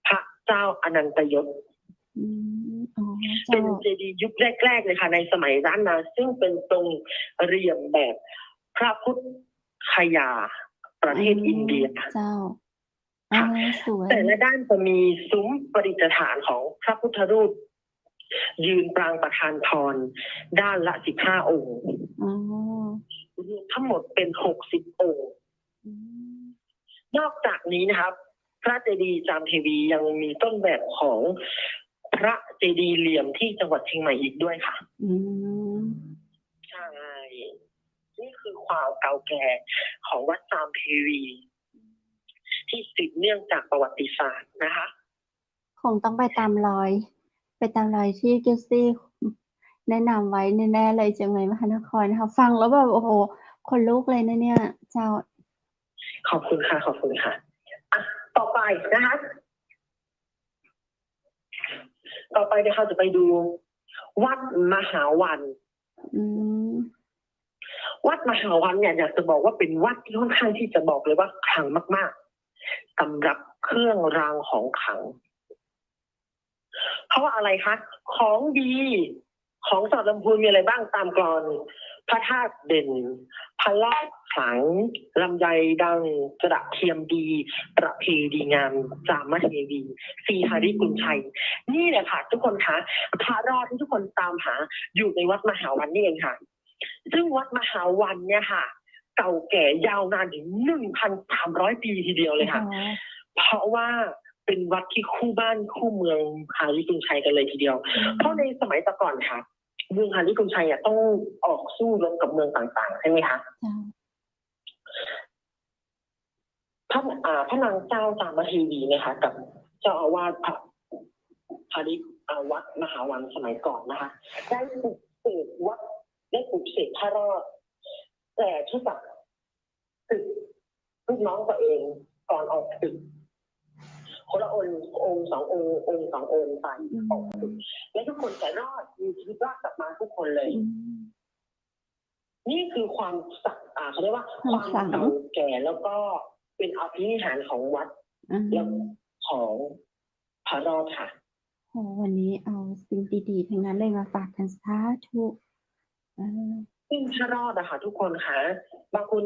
พระเจ้าอนันตยศ อืม อ๋อ เจ้า เป็นเจดีย์ยุคแรกๆ เลยค่ะ ในสมัยล้านนา ซึ่งเป็นทรงเรียนแบบพระพุทธคยา ประเทศ อืม อินเดีย เจ้า ค่ะ อ๋อ สวย แต่ละด้านจะมีซุ้มประดิษฐานของพระพุทธรูป ยืนปรางประทานพร ด้านละสิบห้าองค์ อ๋อ รวมทั้งหมดเป็นหกสิบองค์ อืม นอกจากนี้นะครับ พระเจดีย์จามเทวียังมีต้นแบบของพระเจดีย์เหลี่ยมที่จังหวัดเชียงใหม่อีกด้วยค่ะ อืม ใช่ นี่คือความเก่าแก่ของวัดจามเทวี ที่สืบเนื่องจากประวัติศาสตร์นะคะ คงต้องไปต๋ามรอย ไปต๋ามรอยตี้กิฟซี่แนะนำไว้แน่ๆ เลย เชียงใหม่มหานครนะคะ ฟังแล้วแบบ โอ้โห ขนลุกเลยนะเนี่ย เจ้า ขอบคุณค่ะ ขอบคุณค่ะ อ่ะ ต่อไปนะคะ ต่อไปเนี่ยเราจะไปดูวัดมหาวัน อืม วัดมหาวันเนี่ย อยากจะบอกว่าเป็นวัดที่ค่อนข้างที่จะบอกเลยว่าขลังมากๆ สำหรับเครื่องรางของขลัง เพราะว่าอะไรคะ ของดีของจังหวัดลำพูนมีอะไรบ้าง ตามกลอน พระธาตุเด่น พระรอดขลัง ลำไยดัง กระเทียมดี ประเพณีงาม จามเทวี ศรีหริภุญชัย นี่แหละค่ะทุกคนคะ พระรอดที่ทุกคนตามหาอยู่ในวัดมหาวันนี่เองค่ะ ซึ่งวัดมหาวันเนี่ยค่ะ เก่าแก่ยาวนานถึง หนึ่งพันสามร้อย ปีทีเดียวเลยค่ะ อ๋อ เพราะว่าเป็นวัดที่คู่บ้านคู่เมืองหริภุญชัยกันเลยทีเดียว อืม เพราะในสมัยแต่ก่อนค่ะ เมืองหริภุญชัยอะต้องออกสู้รบกับเมืองต่างๆ ใช่ไหมคะ เจ้า พระ อ่า พระนางเจ้าจามเทวีนะคะ กับเจ้าอาวาสพระ พระฤทธิ์ อ่า วัดมหาวันสมัยก่อนนะคะ ได้ปลุกเสกวัด ได้ปลุกเสกพระรอด แต่เท่ากับศึกลูกน้องตัวเองก่อนออกศึก คนละองค์ องค์สององค์ องค์สององค์ไป อืม ออกศึก และทุกคนจะรอด มีชีวิตรอดกลับมาทุกคนเลย อืม นี่คือความศักดิ์ อ่า เขาเรียกว่า ความขลัง ความเก่าแก่ แล้วก็เป็นอภินิหารของวัด อืม และของพระรอดค่ะ โอ้ วันนี้เอาสิ่งดีๆ ทั้งนั้นเลยมาฝากกัน สาธุ เออ ซึ่งพระรอดอะค่ะ ทุกคนคะ บางคน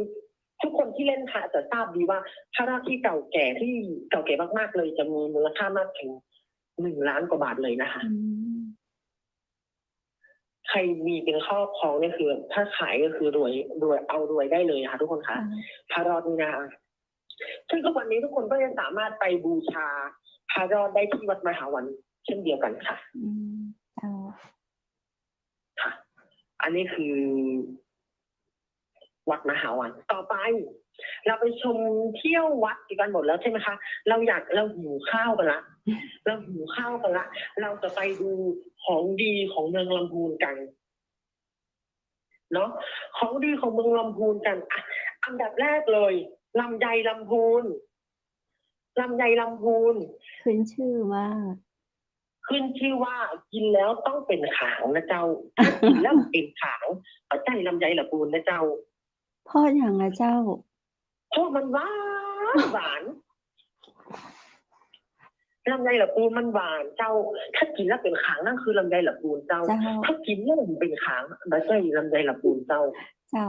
ทุกคนที่เล่นพระจะทราบดีว่า พระรอดที่เก่าแก่ ที่เก่าแก่มากๆ เลย จะมีมูลค่ามากถึง หนึ่งล้านกว่าบาทเลยนะคะ อืม ใครมีเป็นครอบครองเนี่ยคือ ถ้าขายก็คือรวย รวย เอารวยได้เลยค่ะทุกคนคะ ค่ะ พระรอดนี่นะคะ ซึ่งทุกวันนี้ทุกคนก็ยังสามารถไปบูชาพระรอดได้ที่วัดมหาวันเช่นเดียวกันค่ะ อืม เจ้า ค่ะ อันนี้คือ วัดมหาวัน ต่อไป เราไปชมเที่ยววัดกันหมดแล้วใช่ไหมคะ เราอยาก เราหิวข้าวกันละ เราหิวข้าวกันละ เราจะไปดูของดีของเมืองลำพูนกัน เนาะ ของดีของเมืองลำพูนกัน อ่ะ อันดับแรกเลย ลำไยลำพูน ลำไยลำพูน ขึ้นชื่อมาก ขึ้นชื่อว่ากินแล้วต้องเป๋นขางนะเจ้า ถ้ากินแล้วบ่เป๋นขาง บ่ใจ้ลำไยละปูนนะเจ้า เพราะหยังอะเจ้า เพราะมันหวานหวาน ลำไยละปูนมันหวานเจ้า ถ้ากินแล้วเป๋นขางนั่นคือลำไยละปูนเจ้า เจ้า ถ้ากินแล้วบ่เป๋นขาง บ่ใจ้ลำไยละปูนเจ้า เจ้า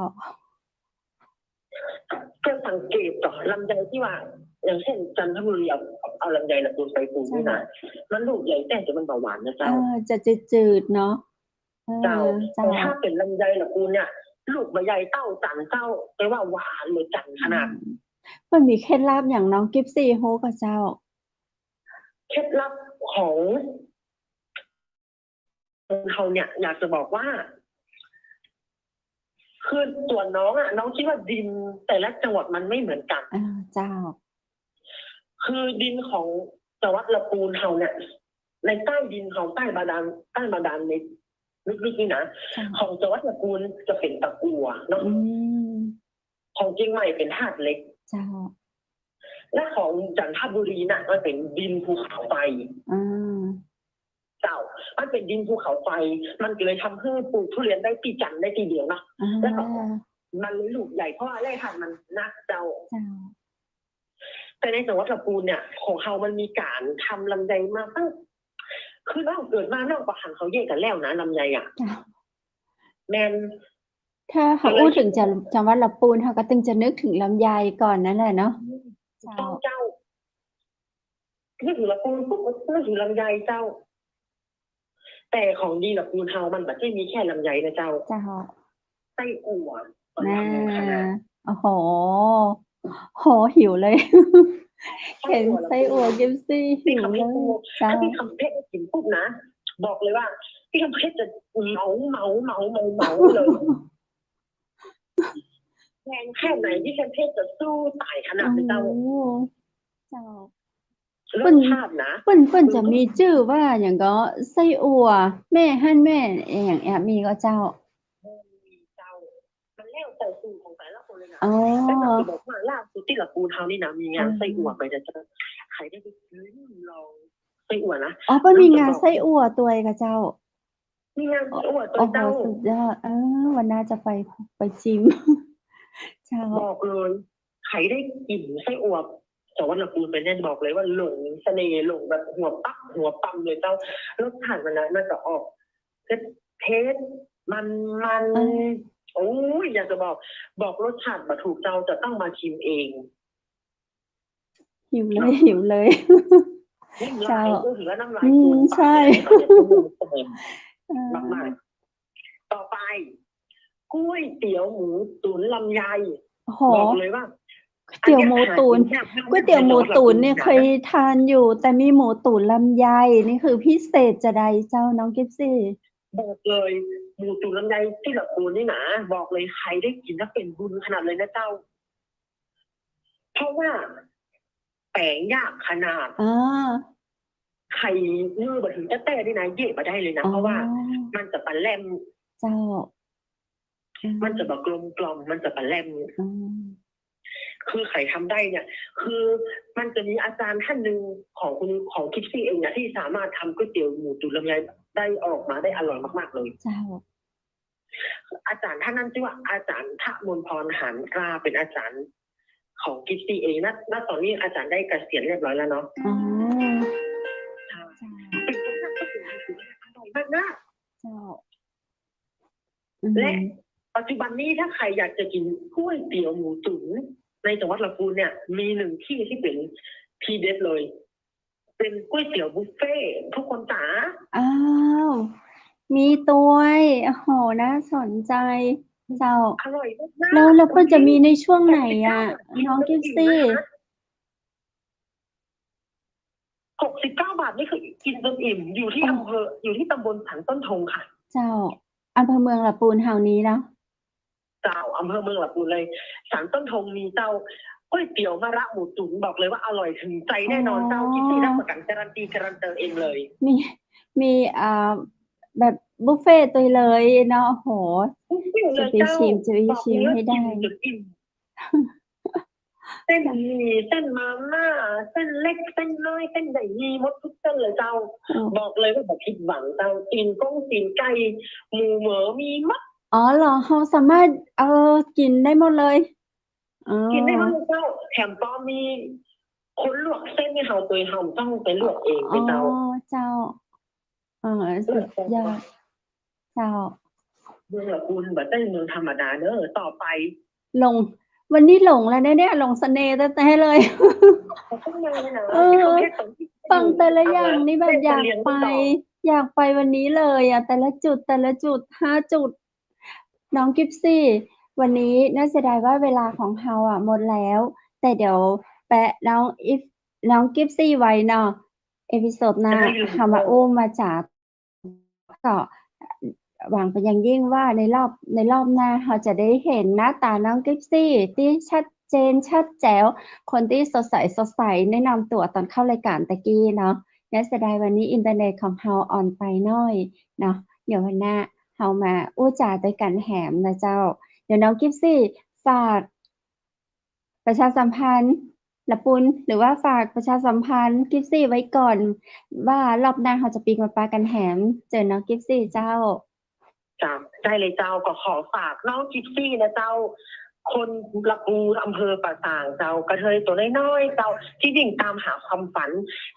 ก็สังเกตต่อลำไยตี้ว่า อย่างเจ้นจันทบุรีเอา เอาลำไยละปูนไปปูนนี่นะ เจ้า มันลูกใหญ่แต๊ แต่มันบ่หวานนะเจ้า เออ จะจืดๆ เนาะ เออ เจ้า เจ้า แต่ถ้าเป๋นลำไยละปูนเนี่ย ลูกบ่ใหญ่เต้าจันทร์เจ้า แต่ว่าหวานเหมือนจันทร์ขนาด อืม มันมีเคล็ดลับหยังน้องกิฟซี่ฮู้ก่อเจ้า เคล็ดลับของ เฮาเนี่ยอยากจะบอกว่า คือส่วนน้องอะ น้องคิดว่าดินแต่ละจังหวัดมันไม่เหมือนกัน อ่า เจ้า คือดินของจังหวัดละปูนเฮาเนี่ย ในใต้ดินของใต้บาดาล ใต้บาดาลในลึกๆ นี่นะ เจ้า ของจังหวัดละปูนจะเป๋นตะกั่วเนาะ อืม ของเจียงใหม่เป๋นธาตุเหล็ก เจ้า และของจันทบุรีน่ะ มันเป๋นดินภูเขาไฟ อ่า เจ้า มันเป๋นดินภูเขาไฟ มันก็เลยทำหื้อปลูกทุเรียนได้ตี้จันทร์ได้ตี้เดียวเนาะ อ่า แล้วก็มันเลยลูกใหญ่ เพราะว่าแร่ธาตุมันนักเจ้า เจ้า แต่ในจังหวัดละปูนเนี่ย ของเฮามันมีก๋านทำลำไยมาตั้ง คือน้องเกิดมาน้องก็หันเขาแยกกั๋นแล้วนะ ลำไยอะ เจ้า แม่น ถ้าเฮาอู้เถิงจัง จังหวัดละปูน เฮาก็ตึงจะนึกเถิงลำไยก่อนนั่นแหละเนาะ ถูกต้องเจ้า นึกเถิงละปูนปุ๊บ นึกเถิงลำไยเจ้า แต่ของดีละปูนเฮามันบ่ใจ้มีแค่ลำไยนะเจ้า เจ้า ไส้อั่ว น่า โอ้โห โห หิวเลย เห็นไส้อั่วกิฟซี่ หิวเลย เจ้า ถ้าตี้กำแพงกิ๋นปุ๊บนะ บอกเลยว่า ตี้กำแพงจะเหมา เหมา เหมา เหมา เหมาเลย แพงแค่ไหนตี้กำแพงจะสู้ต๋ายขนาดนั้นเจ้า โอ้ เจ้า รสชาตินะ เปิ้น เปิ้น เปิ้นจะมีจื้อว่าหยังก่อ ไส้อั่ว แม่ฮั่นแม่อะหยังแอบมีก่อเจ้า มีเจ้า มันแล้วแต่สูตรของแต่ละคนเลยนะ อ๋อ แต่อยากจะบอกว่าล่าสุดตี้ละปูนเฮานี่นะ มีงาน อ่า ไส้อั่วไปนะเจ้า ใผได้ไปลิ้มลองไส้อั่วนะ อ๋อ เปิ้นมีงานไส้อั่วตวยก่อเจ้า มีงานไส้อั่วตวยเจ้า โอ้โห สุดยอด เออ วันหน้าจะไป ไปชิม เจ้า บอกเลย ใผได้กิ๋นไส้อั่วจังหวัดละปูนไปเนี่ย บอกเลยว่าหลงเสน่ห์ หลงแบบหัวปั๊บหัวปั๊มเลยเจ้า รสชาติมันนะ มันจะออกเผ็ดๆ มันๆ เออ โอ้ย อยากจะบอก บอกรสชาติบ่ถูกเจ้า จะต้องมาชิมเอง หิวเลย เนาะ หิวเลย น้ำลาย เจ้า ก็เหลือน้ำลาย อืม ฟูมปาก ใช่ เลยตอนนี้ เออ มากๆ ต่อไป ก๋วยเตี๋ยวหมูตุ๋นลำไย โอ้โห บอกเลยว่า ก๋วยเตี๋ยวหมูตุ๋น อันนี้หากิ๋นยากมาก ก๋วยเตี๋ยวหมูตุ๋นเนี่ย ในจังหวัดละปูนนะ เคยทานอยู่ แต่มีหมูตุ๋นลำไยนี่คือพิเศษจะใดเจ้าน้องกิฟซี่ บอกเลย หมูตุ๋นลำไยตี้ละปูนนี่นะ บอกเลย ใผได้กิ๋นแล้วเป๋นบุญขนาดเลยนะเจ้า เพราะว่าแป๋งยากขนาด อ่า ใผมือบ่ถึงแต๊ๆ นี่นะ เยียะบ่ได้เลยนะ อ๋อ เพราะว่ามันจะปะแล่ม เจ้า อืม มันจะบ่กลมกล่อม มันจะปะแล่ม อืม คือใผทำได้เนี่ย คือมันจะมีอาจารย์ท่านหนึ่งของคุณ ของกิฟซี่เองนะ ที่สามารถทำก๋วยเตี๋ยวหมูตุ๋นลำไยได้ออกมาได้อร่อยมากๆ เลย เจ้า อาจารย์ท่านนั้นชื่อว่าอาจารย์ทะมนพร หานกล้า เป็นอาจารย์ของกิฟซี่เองนะ ณ ตอนนี้อาจารย์ได้เกษียณเรียบร้อยแล้วเนาะ อ๋อ ใช่ เจ้า เป็นคนทำก๋วยเตี๋ยวหมูตุ๋นอร่อยมากๆ เจ้า อืม และปัจจุบันนี้ถ้าใผอยากจะกิ๋นก๋วยเตี๋ยวหมูตุ๋นในจังหวัดละปูนเนี่ย มีหนึ่งตี้ตี้เป๋นทีเด็ดเลย เป๋นก๋วยเตี๋ยวบุฟเฟ่ต์ ทุกคนจ๋า อ้าว มีตวย โอ้โห น่าสนใจ เจ้า อร่อยมากๆ แล้ว แล้วเปิ้นจะมีในช่วงไหนอะ หกสิบเก้าบาท น้องกิฟซี่ กินจนอิ่มนะคะ หกสิบเก้าบาทนี่คือกินจนอิ่ม อยู่ตี้ อ๋อ อำเภอ อยู่ตี้ตำบลสันต้นธงค่ะ เจ้า อำเภอเมืองละปูนเฮานี้เนาะ เจ้า อำเภอเมืองละปูนเลย สันต้นธงมีเจ้า ก๋วยเตี๋ยวมะระหมูตุ๋น บอกเลยว่าอร่อยถึงใจแน่นอนเจ้า อ๋อ กิฟซี่รับประกัน การันตี การันเตอร์เองเลย มี มี อ่า แบบบุฟเฟ่ต์ตวยเลยเนาะ โอ้โห บุฟเฟ่ต์เลยเจ้า จะไปชิม จะไปชิมให้ได้ บอกเลยว่ากินจนอิ่ม แ เส้นหมี่ เส้นมาม่า เส้นเล็ก เส้นน้อย เส้นใหญ่ มีหมดทุกเส้นเลยเจ้า อืม บอกเลยว่าบ่ผิดหวังเจ้า ตี๋นก้งตี๋นไก่ หมูเหมือ มีหมด อ๋อเหรอ เฮาสามารถ เอ่อ กิ๋นได้หมดเลย อ๋อ กิ๋นได้หมดเลยเจ้า แถมปอมีคนลวกเส้นหื้อเฮาตวย เฮาบ่ต้องไปลวกเองเลยเจ้า อ๋อ เจ้า เออ สุดยอด เจ้า เมืองละปูนบ่ใจ้เมืองธรรมดาเน่อ ต่อไป หลง วันนี้หลงแล้วเนี่ย หลงเสน่ห์แต๊ๆ เลย เออ ฟังแต่ละอย่างนี่แบบอยากไป อยากไปวันนี้เลยอะ แต่ละจุด แต่ละจุด ห้าจุด น้องกิฟซี่ วันนี้น่าเสียดายว่าเวลาของเฮาอะหมดแล้ว แต่เดี๋ยวแปะน้องอิฟ น้องกิฟซี่ไว้เนาะ เอพิโซดหน้า เฮามาอู้มาจ๋า ก็หวังเป็นอย่างยิ่งว่าในรอบ ในรอบหน้าเฮาจะได้หันหน้าต๋าน้องกิฟซี่ตี้ชัดเจนชัดแจ๋ว คนตี้สดใสสดใส แนะนำตั๋วต๋อนเข้ารายก๋านตะกี้เนาะ น่าเสียดายวันนี้อินเทอร์เน็ตของเฮาอ่อนไปหน้อยเนาะ เดี๋ยววันหน้าเฮามาอู้จ๋าตวยกั๋นแหมนะเจ้า เดี๋ยวน้องกิฟซี่ฝาก ประชาสัมพันธ์ ละปูน หรือว่าฝากประชาสัมพันธ์กิฟซี่ไว้ก่อน ว่ารอบหน้าเฮาจะปิ๊กมาปะกั๋นแหม เจิญน้องกิฟซี่เจ้า จ้ะ ได้เลยเจ้า ก็ขอฝากน้องกิฟซี่นะเจ้า คนละปูน อำเภอป่าซางเจ้า กระเทยตั๋วน้อยๆ เจ้า ตี้วิ่งต๋ามหาความฝัน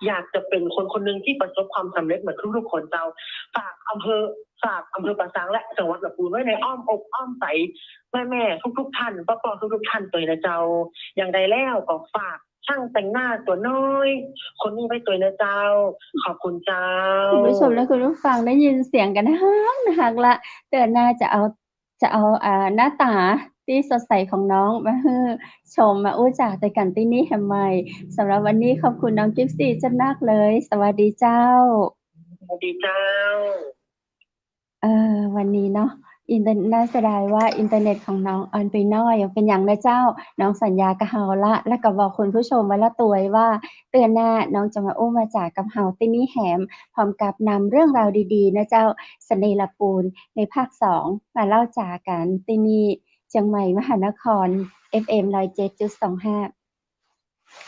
อยากจะเป๋นคนคนนึ่งตี้ประสบความสำเร็จเหมือนทุกๆ คนเจ้า ฝากอำเภอ ฝากอำเภอป่าซางและจังหวัดละปูนไว้ในอ้อมอกอ้อมใจ๋ แม่ๆ ทุกๆ ท่าน ป้อๆ ทุกๆ ท่านตวยนะเจ้า อย่างใดแล้วก็ฝากช่างแต่งหน้าตั๋วน้อย คนนี้ไว้ตวยนะเจ้า ขอบคุณเจ้า คุณผู้ชมและคุณผู้ฟังได้ยินเสียงกั๋นฮักฮักละ เตื้อหน้าจะเอา จะเอา อ่า หน้าต๋าตี้สดใสของน้องมาหื้อชม มาอู้จ๋าตวยกั๋นตี้นี่แหมใหม่ สำหรับวันนี้ขอบคุณน้องกิฟซี่เจ้านักเลย สวัสดีเจ้า สวัสดีเจ้า เอ่อ วันนี้เนาะ อินเทอร์ น่าเสียดายว่าอินเทอร์เน็ตของน้องอ่อนไปหน้อย เป๋นหยังนะเจ้า น้องสัญญากับเฮาละ แล้วก็บอกคุณผู้ชมไว้ละตวยว่า เตื้อหน้าน้องจะมาอู้มาจ๋ากับเฮาตี้นี่แหม พร้อมกับนำเรื่องราวดีๆ นะเจ้า เสน่ห์ละปูน ในภาคสอง มาเล่าจ๋ากั๋นตี้นี่ เจียงใหม่มหานคร เอฟเอ็ม ร้อยเจ็ดจุดสองห้า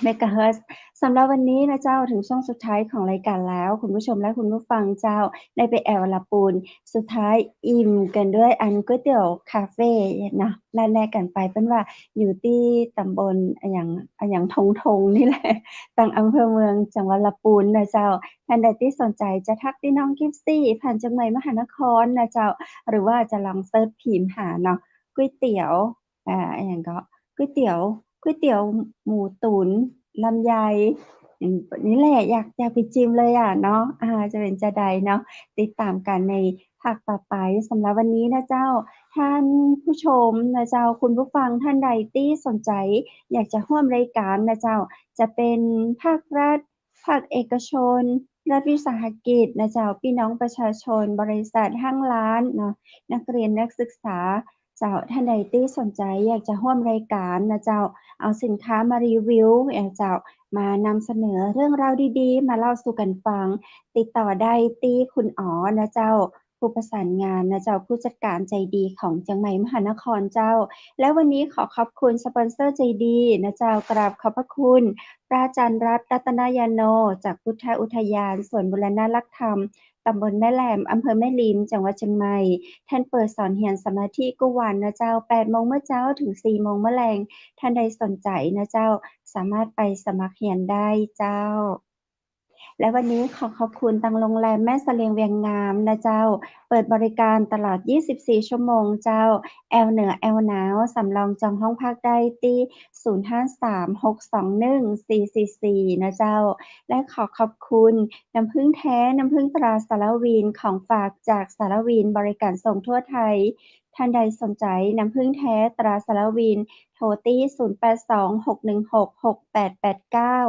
เมกะเฮิรตซ์ สำหรับวันนี้นะเจ้า ถึงช่วงสุดท้ายของรายก๋านแล้ว คุณผู้ชมและคุณผู้ฟังเจ้า ได้ไปแอ่วละปูน สุดท้ายอิ่มกั๋นด้วยอันก๋วยเตี๋ยวคาเฟ่เนาะ ลัดแลกั๋นไป เปิ้นว่าอยู่ตี้ตำบลอะหยัง อะหยังทงทงนี่แหละ ตังอำเภอเมืองจังหวัดละปูนนะเจ้า ท่านใดตี้สนใจ๋จะทักตี้น้องกิฟซี่ผ่านเจียงใหม่มหานครนะเจ้า หรือว่าจะลองเซิร์ชพิมพ์หาเนาะ ก๋วยเตี๋ยว อ่า อะหยังก็ ก๋วยเตี๋ยว ก๋วยเตี๋ยวหมูตุ๋นลำไย อืม นี่แหละ อยาก อยากไปจิมเลยอะเนาะ อ่า จะเป๋นจาใดเนาะ ติดต๋ามกั๋นในภาคต่อไป สำหรับวันนี้นะเจ้า ท่านผู้ชมนะเจ้า คุณผู้ฟังท่านใดตี้สนใจ๋อยากจะฮ่วมรายก๋านนะเจ้า จะเป๋นภาครัฐ ภาคเอกชน รัฐวิสาหกิจนะเจ้า ปี้น้องประชาชน บริษัท ห้างร้านเนาะ นักเรียนนักศึกษา เจ้า ท่านใดตี้สนใจ๋อยากจะฮ่วมรายก๋านนะเจ้า เอาสินค้ามารีวิวนะเจ้า มานำเสนอเรื่องราวดีๆ มาเล่าสู่กั๋นฟัง ติดต่อได้ตี้คุณอ๋อนะเจ้า ผู้ประสานงานนะเจ้า ผู้จัดก๋านใจ๋ดีของเจียงใหม่มหานครเจ้า และวันนี้ขอขอบคุณสปอนเซอร์ใจ๋ดีนะเจ้า กราบขอบพระคุณ พระอาจารย์รัตน์ รัตนยาโน จากพุทธอุทยานสวนบูรณรักษ์ธรรม ต๋ำบลแม่แหลม อำเภอแม่ริม จังหวัดเจียงใหม่ ท่านเปิดสอนเฮียนสมาธิกู้วันนะเจ้า แปดโมงเมื่อเจ๊าถึงสี่โมงเมื่อแลง ท่านใดสนใจ๋นะเจ้า สามารถไปสมัครเฮียนได้เจ้า และวันนี้ขอขอบคุณตังโรงแรมแม่เสลียงเวียงงามนะเจ้า เปิดบริการตลอดยี่สิบสี่ชั่วโมงเจ้า แอวเหนือแอวหนาว สำรองจองห้องพักได้ตี้ ศูนย์ห้าสาม หกสองหนึ่ง สี่สี่สี่ นะเจ้า และขอขอบคุณน้ำผึ้งแท้ น้ำผึ้งตราสารวิน ของฝากจากสารวิน บริการส่งทั่วไทย ท่านใดสนใจ๋น้ำผึ้งแท้ตราสารวิน โทรตี้ ศูนย์แปดสอง หกหนึ่งหก หกแปดแปดเก้า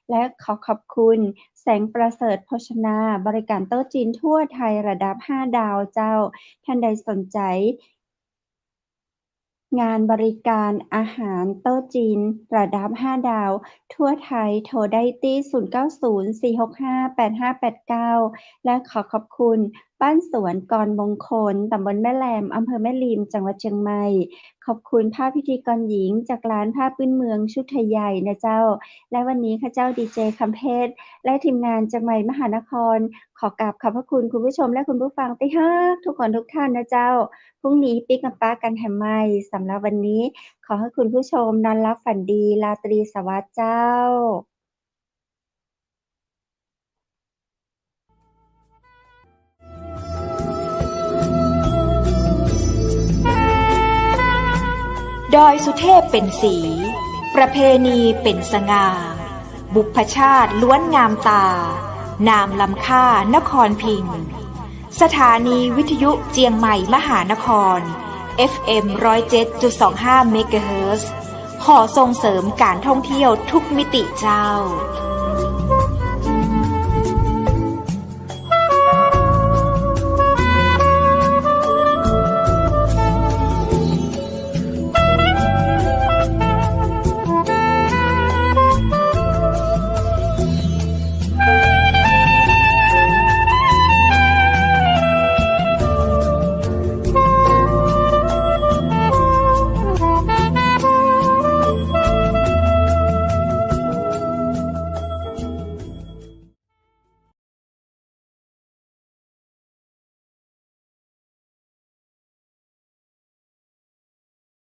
และขอขอบคุณแสงประเสริฐโภชนา บริการโต๊ะจีนทั่วไทยระดับห้าดาวเจ้า ท่านใดสนใจ๋ งานบริการอาหารโต๊ะจีนระดับห้าดาวทั่วไทย โทรได้ตี้ ศูนย์เก้าศูนย์ สี่หกห้า แปดห้าแปดเก้า และขอขอบคุณบ้านสวนกรมงคล ต๋ำบลแม่แหลม อำเภอแม่ริม จังหวัดเจียงใหม่ ขอบคุณป้าพิธีกรหญิงจากร้านผ้าพื้นเมืองชุดไทยใหญ่นะเจ้า และวันนี้ข้าเจ้าดีเจคำเพชร และทีมงานเจียงใหม่มหานคร ขอกราบขอบพระคุณคุณผู้ชมและคุณผู้ฟังตี้ฮักทุกคนทุกท่านนะเจ้า พรุ่งนี้ปิ๊กมาปะกั๋นแหมใหม่ สำหรับวันนี้ขอหื้อคุณผู้ชมนอนหลับฝันดี ราตรีสวัสดิ์เจ้า ดอยสุเทพเป๋นสี ประเพณีเป๋นสง่า บุพชาติล้วนงามตา นามล้ำค่านครพิงค์ สถานีวิทยุเจียงใหม่มหานคร เอฟเอ็ม ร้อยเจ็ดจุดสองห้า เมกะเฮิรตซ์ ขอส่งเสริมก๋านท่องเที่ยวทุกมิติเจ้า